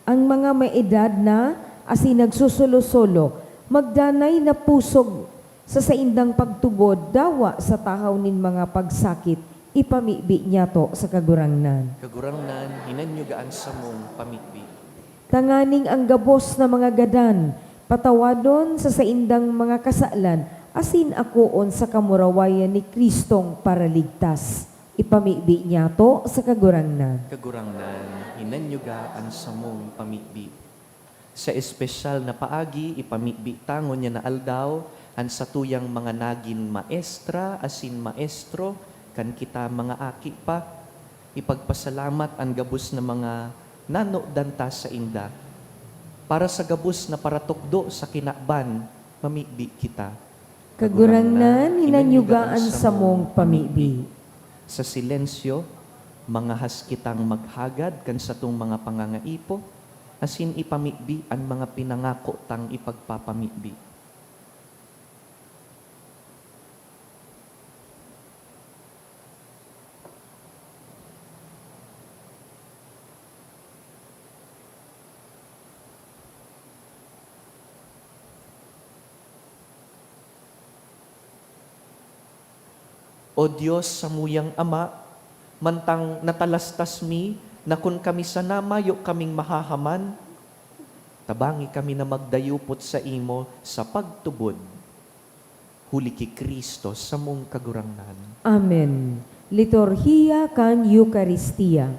an mga may edad na asin nagsusolo-solo, magdanay na pusog sa saindang pagtubod, dawa sa tahaw nin mga pagsakit, ipamibi niyato sa Kagurangnan. Kagurangnan, hinanyuga an samong pamibi. Tanganing ang gabos na mga gadan, patawadon sa saindang mga kasalan, asin akoon sa kamurawayan ni Cristong Paraligtas, ipamibi niyato sa Kagurangnan. Kagurangnan, hinanyuga an samong pamibi. Sa espesyal na paagi, ipamibi ta ngunyan na aldaw an satuyang mga nagin maestra asin maestro kan kita mga aki pa. Ipagpasalamat an gabos na mga nanodan ta sainda. Para sa gabos na paratukdo sa kinaban, mamibi kita. Kagurangnan, hinanyuga an samong pamibi. Sa silensyo, mangahas kitang maghagad kan satong mga pangangaipo, asin ipamibi an mga pinangako tang ipagpapamibi. O Dios, samuyang Ama, mantang natalastas mi na kun kami sana mayo kaming mahahaman, tabangi kami na magdayupot saimo sa pagtubod. Huli ki Cristo, samong Kagurangnan. Amen. Liturhiya kan Eukaristia.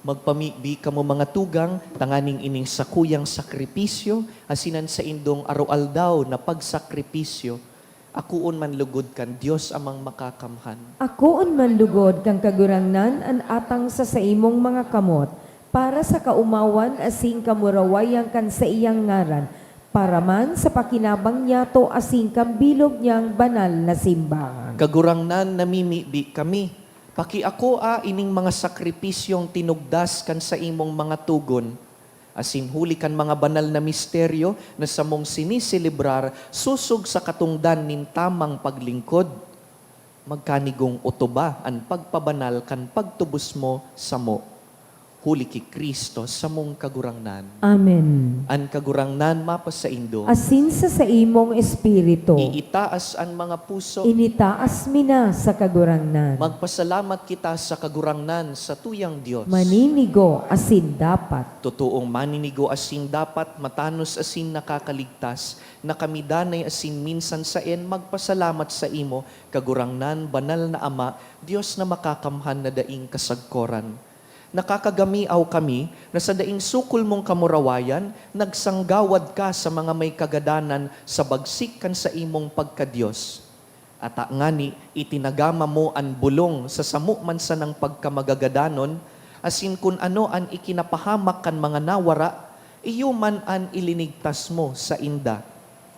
Magpamibi kamo, mga tugang, tanganing ining sakuyang sakripisyo asin an saindong aroaldaw na pagsakripisyo akoon man lugod kan Dios Amang Makakamhan. Akoon man lugod kan Kagurangnan an atang sa saimong mga kamot, para sa kaomawan asin kamurawayan kan saiyang ngaran, Para man sa pakinabang niyato asin kan bilog niyang banal na simbahan. Kagurangnan, namimibi kami. Pakiakoa ining mga sakripisyong tinugdas kan saimong mga togon, asin huli kan mga banal na misteryo na samong siniselebrar sosog sa katongdan nin tamang paglingkod. Magkanigong otoba an pagpabanal kan pagtubos mo samo, huli ki Cristo, samong Kagurangnan. Amen. An Kagurangnan mapasaindo. Asin sa saimong espiritu. Iitaas an mga puso. Initaas mi na sa Kagurangnan. Magpasalamat kita sa Kagurangnan, satuyang Dios. Maninigo asin dapat. Totoong maninigo asin dapat, matanos asin nakakaligtas, na kami danay asin minsan saen magpasalamat saimo, Kagurangnan, Banal na Ama, Dios na makakamhan na daing kasagkoran. Nakakagamiaw kami na sa daing sukol mong kamurawayan, nagsanggawad ka sa mga may kagadanan sa bagsik kan saimong pagka-Dios. Ata ngani, itinagama mo an bolong sa samo man sanang pagkamagagadanon, asin kun ano an ikinapahamak kan mga nawara, iyo man an ilinigtas mo sainda,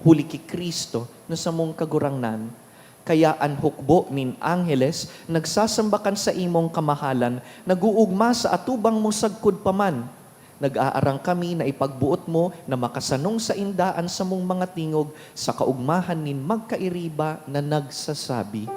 huli ki Cristo na samong Kagurangnan. Kaya an hukbo nin angheles nagsasamba kan saimong kamahalan, nag-oogma sa atubang mo sagkod pa man. Nag-aarang kami na ipagboot mo na makasanong sainda an samong mga tingog sa kaogmahan nin magkairiba na nagsasabi.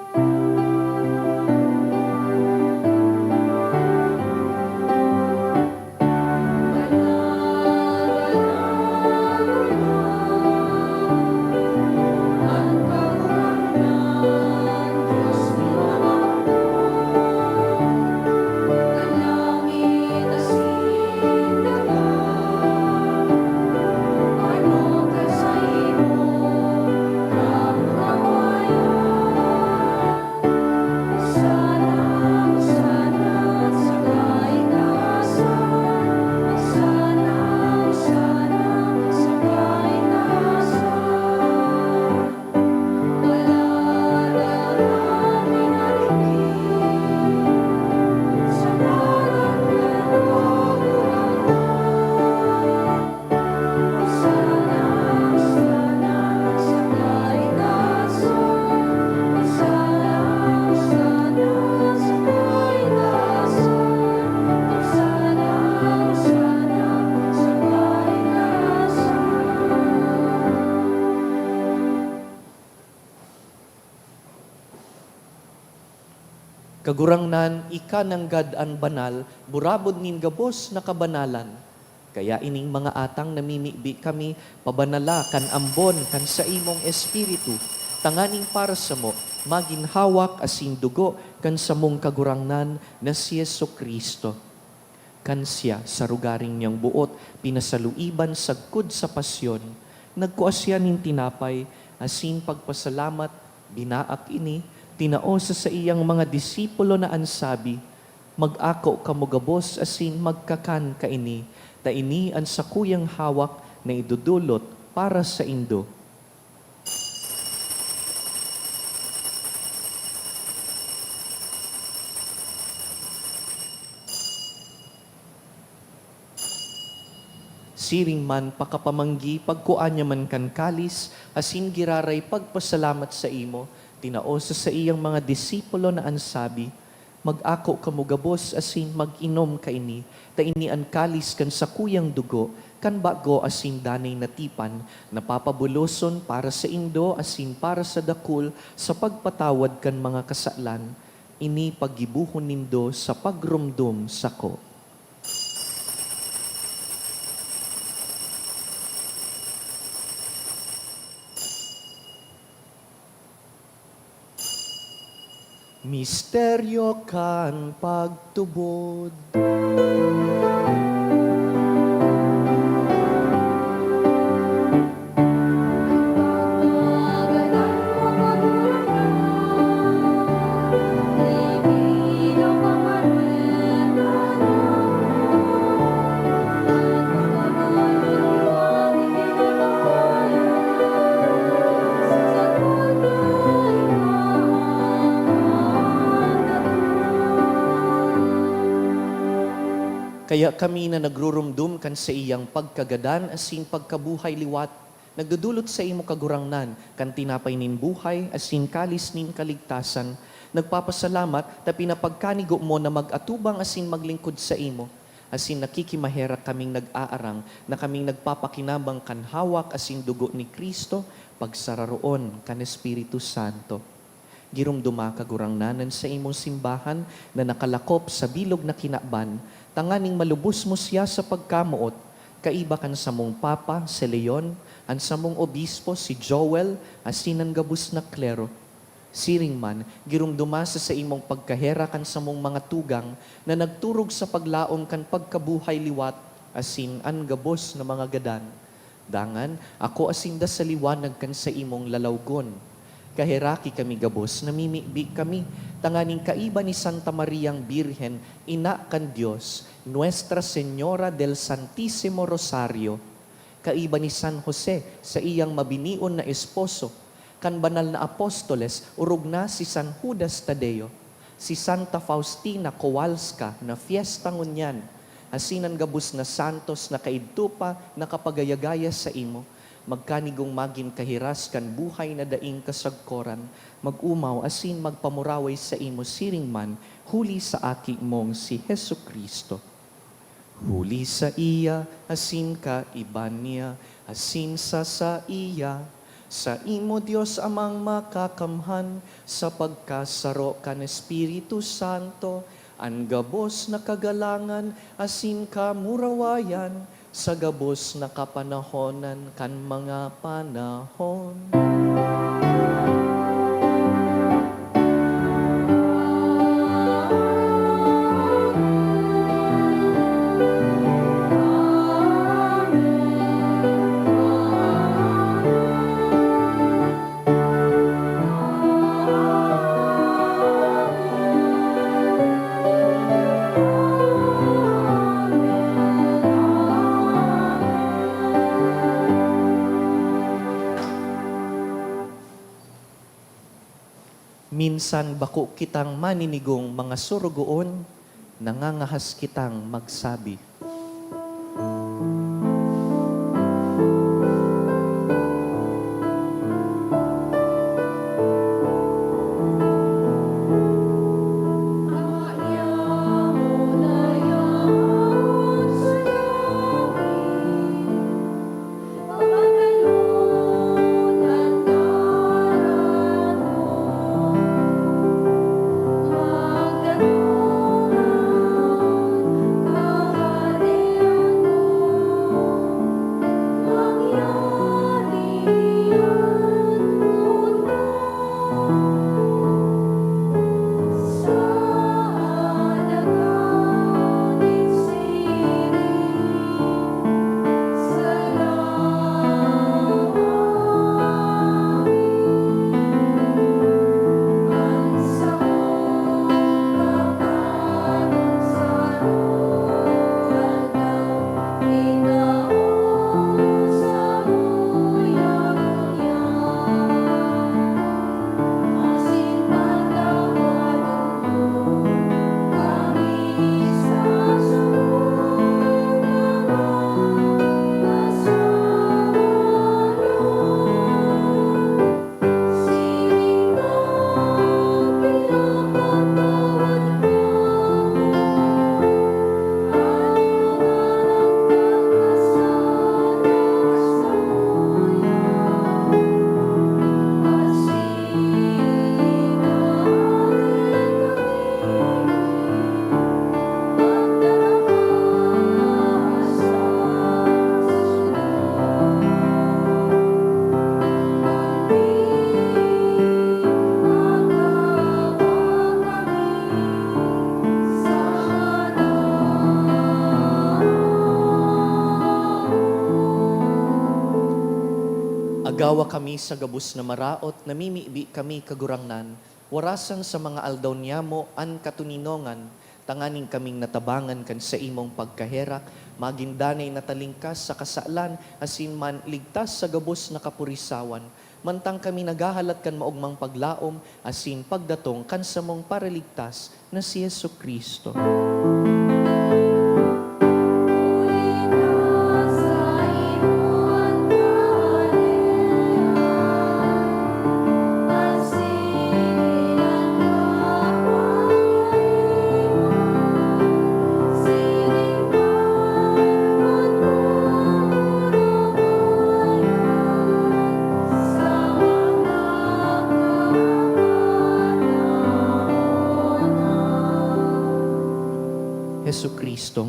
Kagurangnan, ika nanggad an banal, burabod nin gabos na kabanalan. Kaya ining mga atang namimibi kami, pabanala kan ambon kan saimong Espiritu, tanganing para samo magin hawak asin dugo kan samong Kagurangnan na si Jesu-Cristo. Kan siya, sa rugaring niyang boot, pinasaluiban sagkod sa pasyon, nagkua siya nin tinapay, asin pagpasalamat, binaak ini, tinao sa saiyang mga disipulo na an sabi, "Mag-ako kamo gabos asin magkakan kaini, ta ini an sakuyang hawak na idodolot para saindo." Siring man, pakapamanggi, pagkua niya man kan kalis, asin giraray pagpasalamat saimo, tinao sa saiyang mga disipulo na an sabi, "Mag-ako kamo gabos asin mag-inom kaini, ta ini an kalis kan sakuyang dugo, kan bago asin danay na tipan, na papabuloson para saindo asin para sa dakul sa pagpatawad kan mga kasalan. Ini paggibohon nindo sa pagromdom sako." Misteryo kan pagtubod. Kaya kami na nagruromdom kan saiyang pagkagadan asin pagkabuhay liwat, Nagdodolot saimo, Kagurangnan, kan tinapay nin buhay asin kalis nin kaligtasan. Nagpapasalamat ta pinapagkanigo mo na mag-atubang asin maglingkod saimo, asin nakikimaherak kaming nag-aarang na kaming nagpapakinabang kan hawak asin dugo ni Cristo, pagsararoon kan Espiritu Santo. Giromdoma, Kagurangnan, an saimong simbahan na nakalakop sa bilog na kinaban, tanganing malubos mo siya sa pagkamoot, kaiba kan samong Papa, si Leon, an samong Obispo, si Joel, asin an gabos na klero. Siring man, giromdoma sa saimong pagkaherak an samong mga tugang na nagturog sa paglaom kan pagkabuhay liwat asin an gabos na mga gadan. Dangan, akoa sinda sa liwanag kan saimong lalawgon. Kaheraki kami gabos, namimibi kami, tanganing kaiba ni Santa Mariang Birhen, Ina kan Dios, Nuestra Señora del Santísimo Rosario, kaiba ni San Jose, saiyang mabinion na esposo, kan banal na apostoles, orog na si San Judas Tadeo, si Santa Faustina Kowalska na fiesta ngunyan, asin an gabos na santos na kaidto pa nakapagayagaya saimo, magkanigong magin kahiras kan buhay na daing kasagkoran, mag-omaw asin magpamuraway saimo siring man huli sa Aki mong si Jesu-Cristo. Huli saiya, asin kaiba niya, asin sa saiya, saimo, Dios Amang Makakamhan, sa pagkasaro kan Espiritu Santo, an gabos na kagalangan asin kamurawayan, sa gabos na kapanahonan kan mga panahon. Minsan bako kitang maninigong mga sorogoon, nangangahas kitang magsabi. Agawa kami sa gabos na maraot, namimibi kami, Kagurangnan, warasan sa mga aldaw niyamo an katoninongan, tanganing kaming natabangan kan saimong pagkaherak, magin danay na talingkas sa kasalan asin man ligtas sa gabos na kapurisawan, mantang kami naghahalat kan maogmang paglaom asin pagdatong kan samong Paraligtas na si Jesu-Cristo.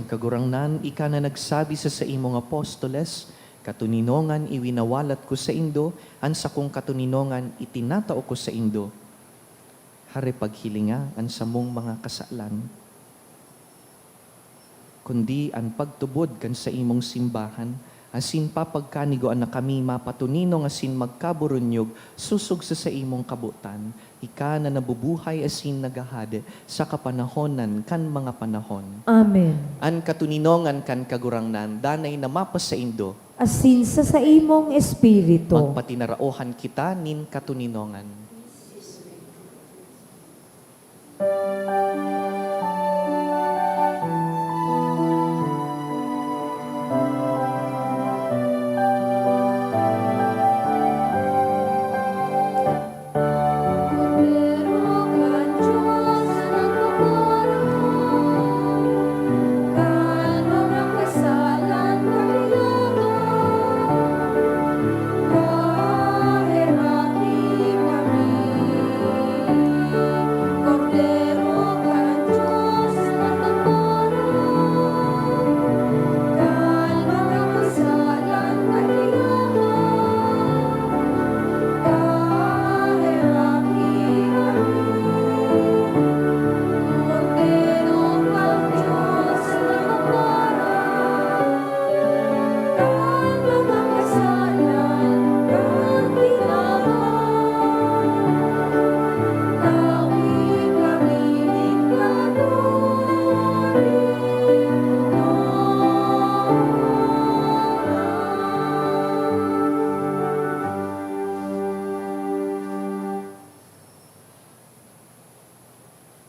Kagurangnan, ika na nagsabi sa saimong apostoles, "Katoninongan iwinawalat ko saindo, an sakong katoninongan itinatao ko saindo." Hare paghilinga an samong mga kasalan, kundi an pagtubod kan saimong simbahan, asin papagkanigoan na kami mapatoninong asin magkaburunyog sosog sa saimong kabotan, ika na nabubuhay asin naghahade sa kapanahonan kan mga panahon. Amen. An katoninongan kan Kagurangnan danay na mapasaindo. Asin sa saimong espiritu. Magpatinaraohan kita nin katoninongan.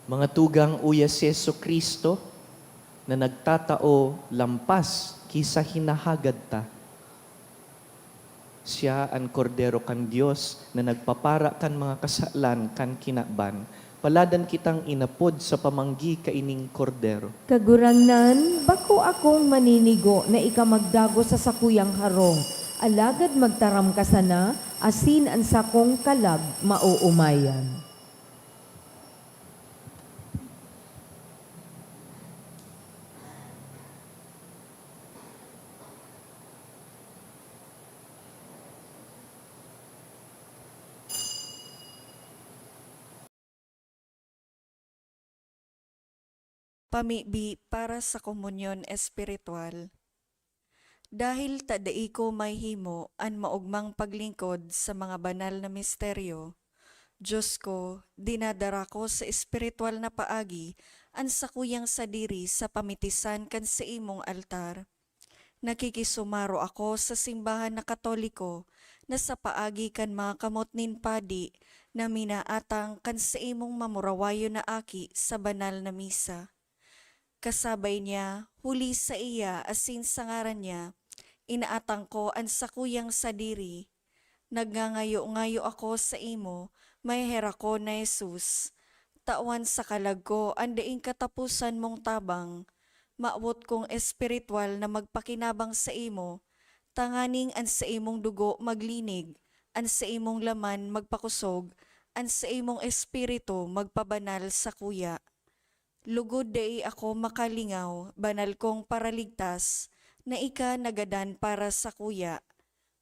Mga tugang, uya si Jesu-Cristo na nagtatao lampas ki sa hinahagad ta. Siya an Kordero kan Dios na nagpapara kan mga kasalan kan kinaban. Paladan kitang inapod sa pamanggi kaining Kordero. Kagurangnan, bako akong maninigo na ika magdagos sa sakuyang harong, alagad magtaram ka sana, asin an sakong kalag maoomayan. Pamibi para sa komunyon espiritual. Dahil ta dai ko mahimo an maogmang paglingkod sa mga banal na misteryo, Diyos ko, dinadara ko sa espiritual na paagi an sakuyang sadiri sa pamitisan kan saimong altar. Nakikisumaro ako sa simbahan na Katoliko na sa paagi kan mga kamot nin padi na minaatang kan saimong mamurawayon na aki sa banal na misa. Kasabay niya, huli saiya asin sa ngaran niya, inaatang ko an sakuyang sadiri. Nagngangayo-ngayo ako saimo, maheherak ko na Jesus. Tawan sa kalag ko an daing kataposan mong tabang. Mawot kong espiritual na magpakinabang saimo, tanganing an saimong dugo maglinig, an saimong laman magpakosog, an saimong espiritu magpabanal sakuya. Lugod dai ako makalingaw, banal kong Paraligtas, na ika nagadan para sakuya.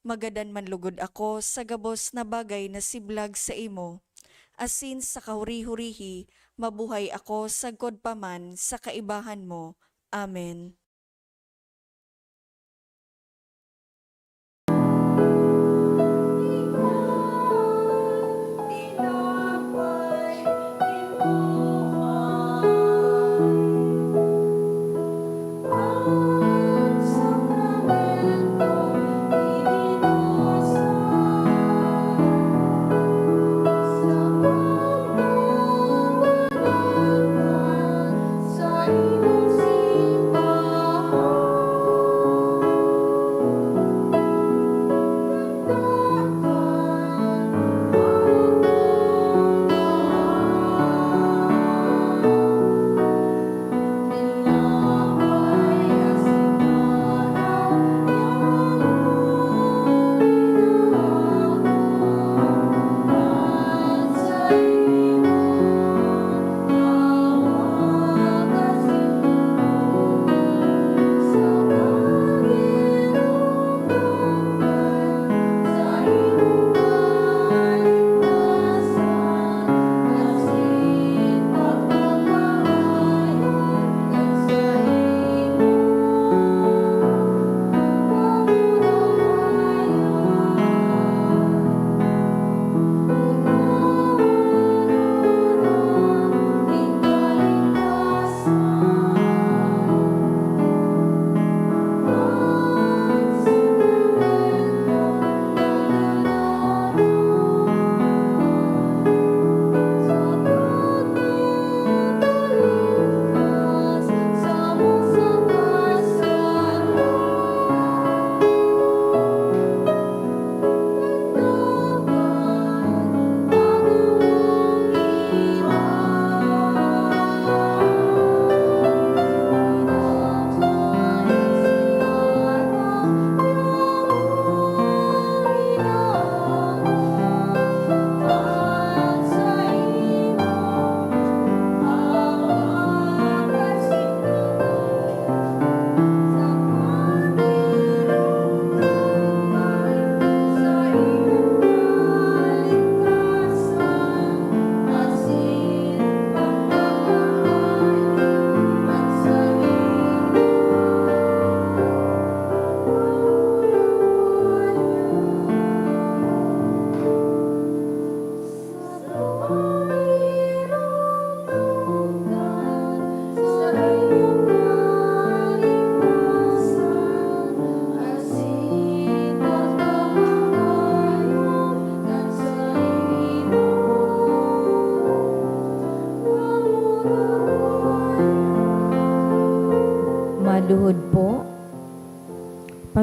Magadan man lugod ako sa gabos na bagay na siblag saimo, asin sa kahuri-hurihi mabuhay ako sagkod pa man sa kaibahan mo. Amen.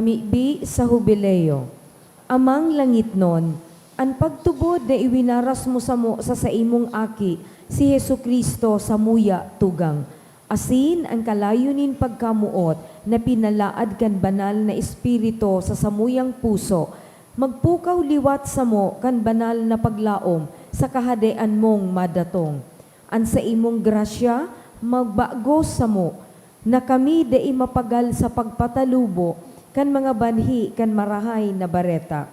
Mibi sa Hubileo. Amang langitnon, an pagtubod na iwinaras mo samo sa saimong Aki, si Jesu-Cristo, samuya tugang, asin an kalayo nin pagkamoot na pinalaad kan Banal na Espiritu sa samuyang puso, magpukaw liwat samo kan banal na paglaom sa Kahadean mong madatong. An saimong grasya magbago samo, na kami dai mapagal sa pagpatalubo kan mga banhi kan Marahay na Bareta.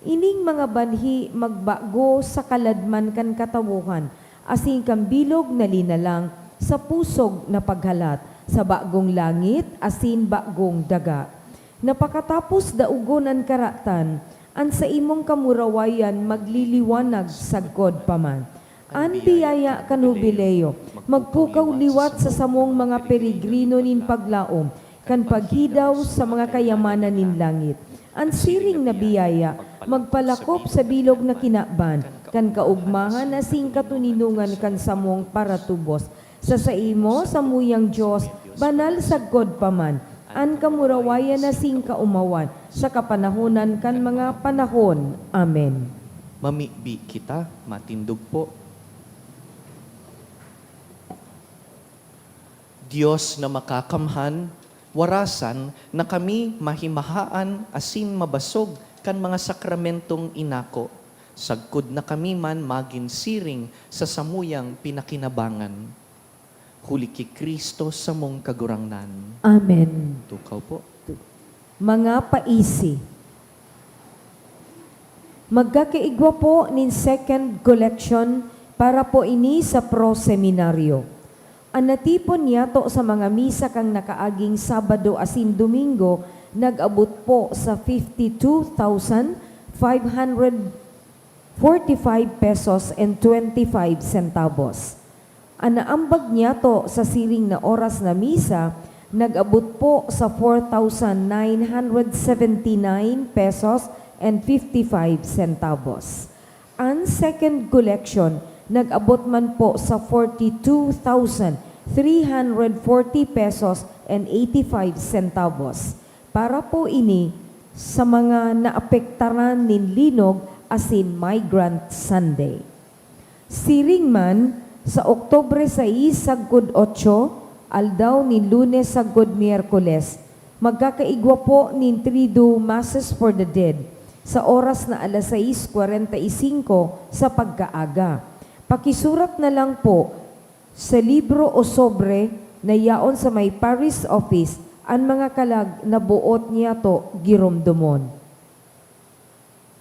Ining mga banhi magbago sa kaladman kan katawohan, asin kan bilog na linalang sa pusog na paghalat sa bagong langit asin bagong daga, na pakatapos daogon an karatan, an saimong kamurawayan magliliwanag sagkod pa man. An biyaya kan Hubileo magpukaw liwat sa samong mga peregrino nin paglaom kan paghidaw sa mga kayamanan nin langit. An siring na biyaya magpalakop sa bilog na kinaban kan kaogmahan asin katoninongan kan samong paratubos. Sa saimo, samuyang Dios, banal sagkod pa man, an kamurawayan asin kaomawan sa kapanahonan kan mga panahon. Amen. Mamibi kita, matindog po. Dios na makakamhan, warasan na kami mahimahaan asin mabasog kan mga sakramentong inako, sagkod na kami man magin siring sa samuyang pinakinabangan. Huli ki Cristo samong Kagurangnan. Amen. Tukaw po. Mga paisi. Magkakaigwa po nin second collection para po ini sa Pro Seminario. An natipon niyato sa mga misa kan nakaaging Sabado asin Domingo nag-abot po sa fifty two thousand five hundred forty-five pesos and twenty-five centavos. An naambag niyato sa siring na oras na misa nag-abot po sa four thousand nine hundred seventy-nine pesos and fifty-five centavos. An second collection nag-abot man po sa forty-two thousand three hundred forty pesos and eighty-five centavos. Para po ini sa mga naapektaran nin linog asin Migrant Sunday. Siring man, sa Oktubre sais sagkod otso, aldaw nin Lunes sagkod Miyerkules, magkakaigwa po nin Triduum Masses for the Dead sa oras na alas sais kwarenta y singko sa pagkaaga. Pakisurat na lang po sa libro o sobre na yaon sa may parish office an mga kalag na boot niyato giromdomon.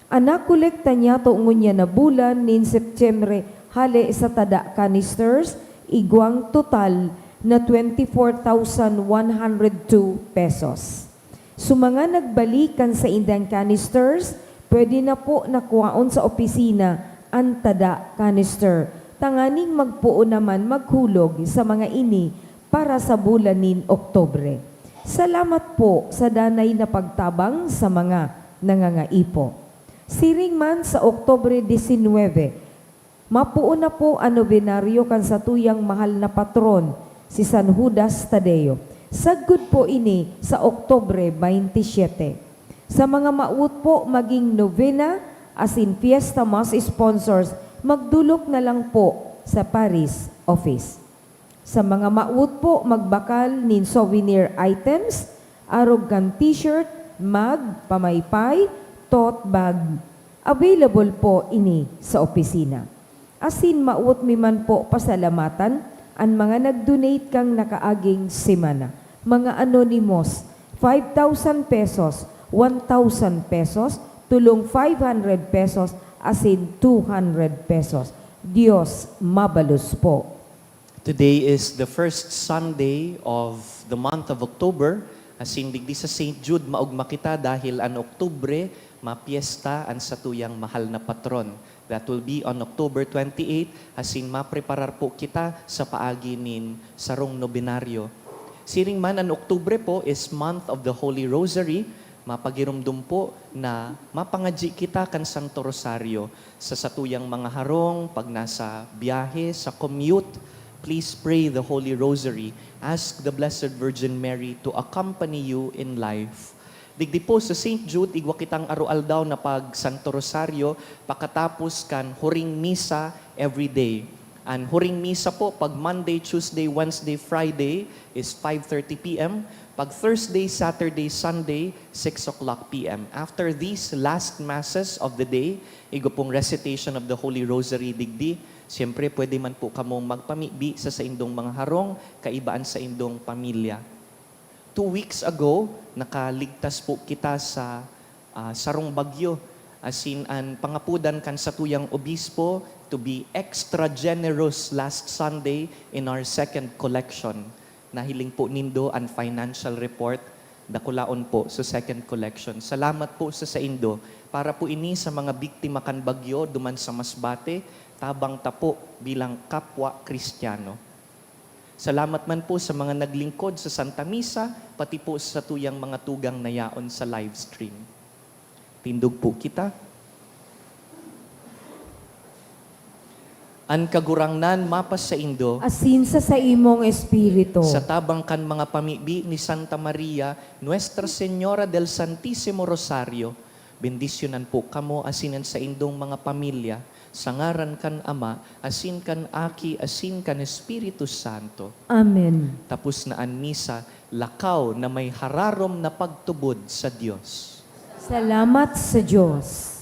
An nakolekta niyato ngunyan na bulan nin Setyembre hale sa tada canisters, igwang total na twenty-four thousand one hundred two pesos. Sa mga nagbalik kan saindang canisters, pwede na po na kwaon sa opisina an tada canister, tanganing magpoon naman maghulog sa mga ini para sa bulan nin Oktubre. Salamat po sa danay na pagtabang sa mga nangangaipo. Siring man, sa Oktubre disinwebe, mapoon na po an nobenaryo kan satuyang mahal na patron, si San Judas Tadeo. Sagkod po ini sa Oktubre baynte siyete. Sa mga mawot po magin nobena asin fiesta mass sponsors, magdolok na lang po sa parish office. Sa mga mawot po magbakal nin souvenir items, arog kan t-shirt, mug, pamaypay, tote bag, available po ini sa opisina. Asin mawot mi man po pasalamatan an mga nag-donate kan nakaaging semana, mga anonymous, five thousand pesos, one thousand pesos, tolong five hundred pesos, asin two hundred pesos. Dios mabalos po. Today is the first Sunday of the month of October. Asin digdi sa Saint Jude, maogma kita dahil an Oktubre, mapiesta an satuyang mahal na patron. That will be on October twenty-eight, asin mapreparar po kita sa paagi nin sarong nobenaryo. Siring man, an Oktubre po is month of the Holy Rosary. Mapagiromdom po na mapangadyi kita kan Santo Rosario. Sa satuyang mga harong, pag nasa biyahe, sa commute, please pray the Holy Rosary. Ask the Blessed Virgin Mary to accompany you in life. Digdi po sa Saint Jude, igwa kitang aroaldaw na pag Santo Rosario pakatapos kan huring misa every day. An huring misa po pag Monday, Tuesday, Wednesday, Friday is five thirty p m. Pag Thursday, Saturday, Sunday, six o'clock p m. After these last masses of the day, igwa pong recitation of the Holy Rosary digdi. Siyempre, pwede man po kamong magpamibi sa saindong mga harong, kaiba an saindong pamilya. Two weeks ago, nakaligtas po kita sa, ah, sarong bagyo. Asin an pangapodan kan satuyang obispo to be extra generous last Sunday in our second collection. Nahiling po nindo an financial report, dakulaon po sa second collection. Salamat po sa saindo. Para po ini sa mga biktima kan bagyo duman sa Masbate, tabang ta po bilang kapwa Kristiyano. Salamat man po sa mga naglingkod sa Santa Misa, pati po sa satuyang mga tugang na yaon sa live stream. Tindog po kita. An Kagurangnan mapasaindo. Asin sa saimong espiritu. Sa tabang kan mga pamibi ni Santa Maria, Nuestra Señora del Santísimo Rosario, bendisyonan po kamo asin an saindong mga pamilya, sa ngaran kan Ama, asin kan Aki, asin kan Espiritu Santo. Amen. Tapos na an misa, lakaw na may hararom na pagtubod sa Dios. Salamat sa Diyos.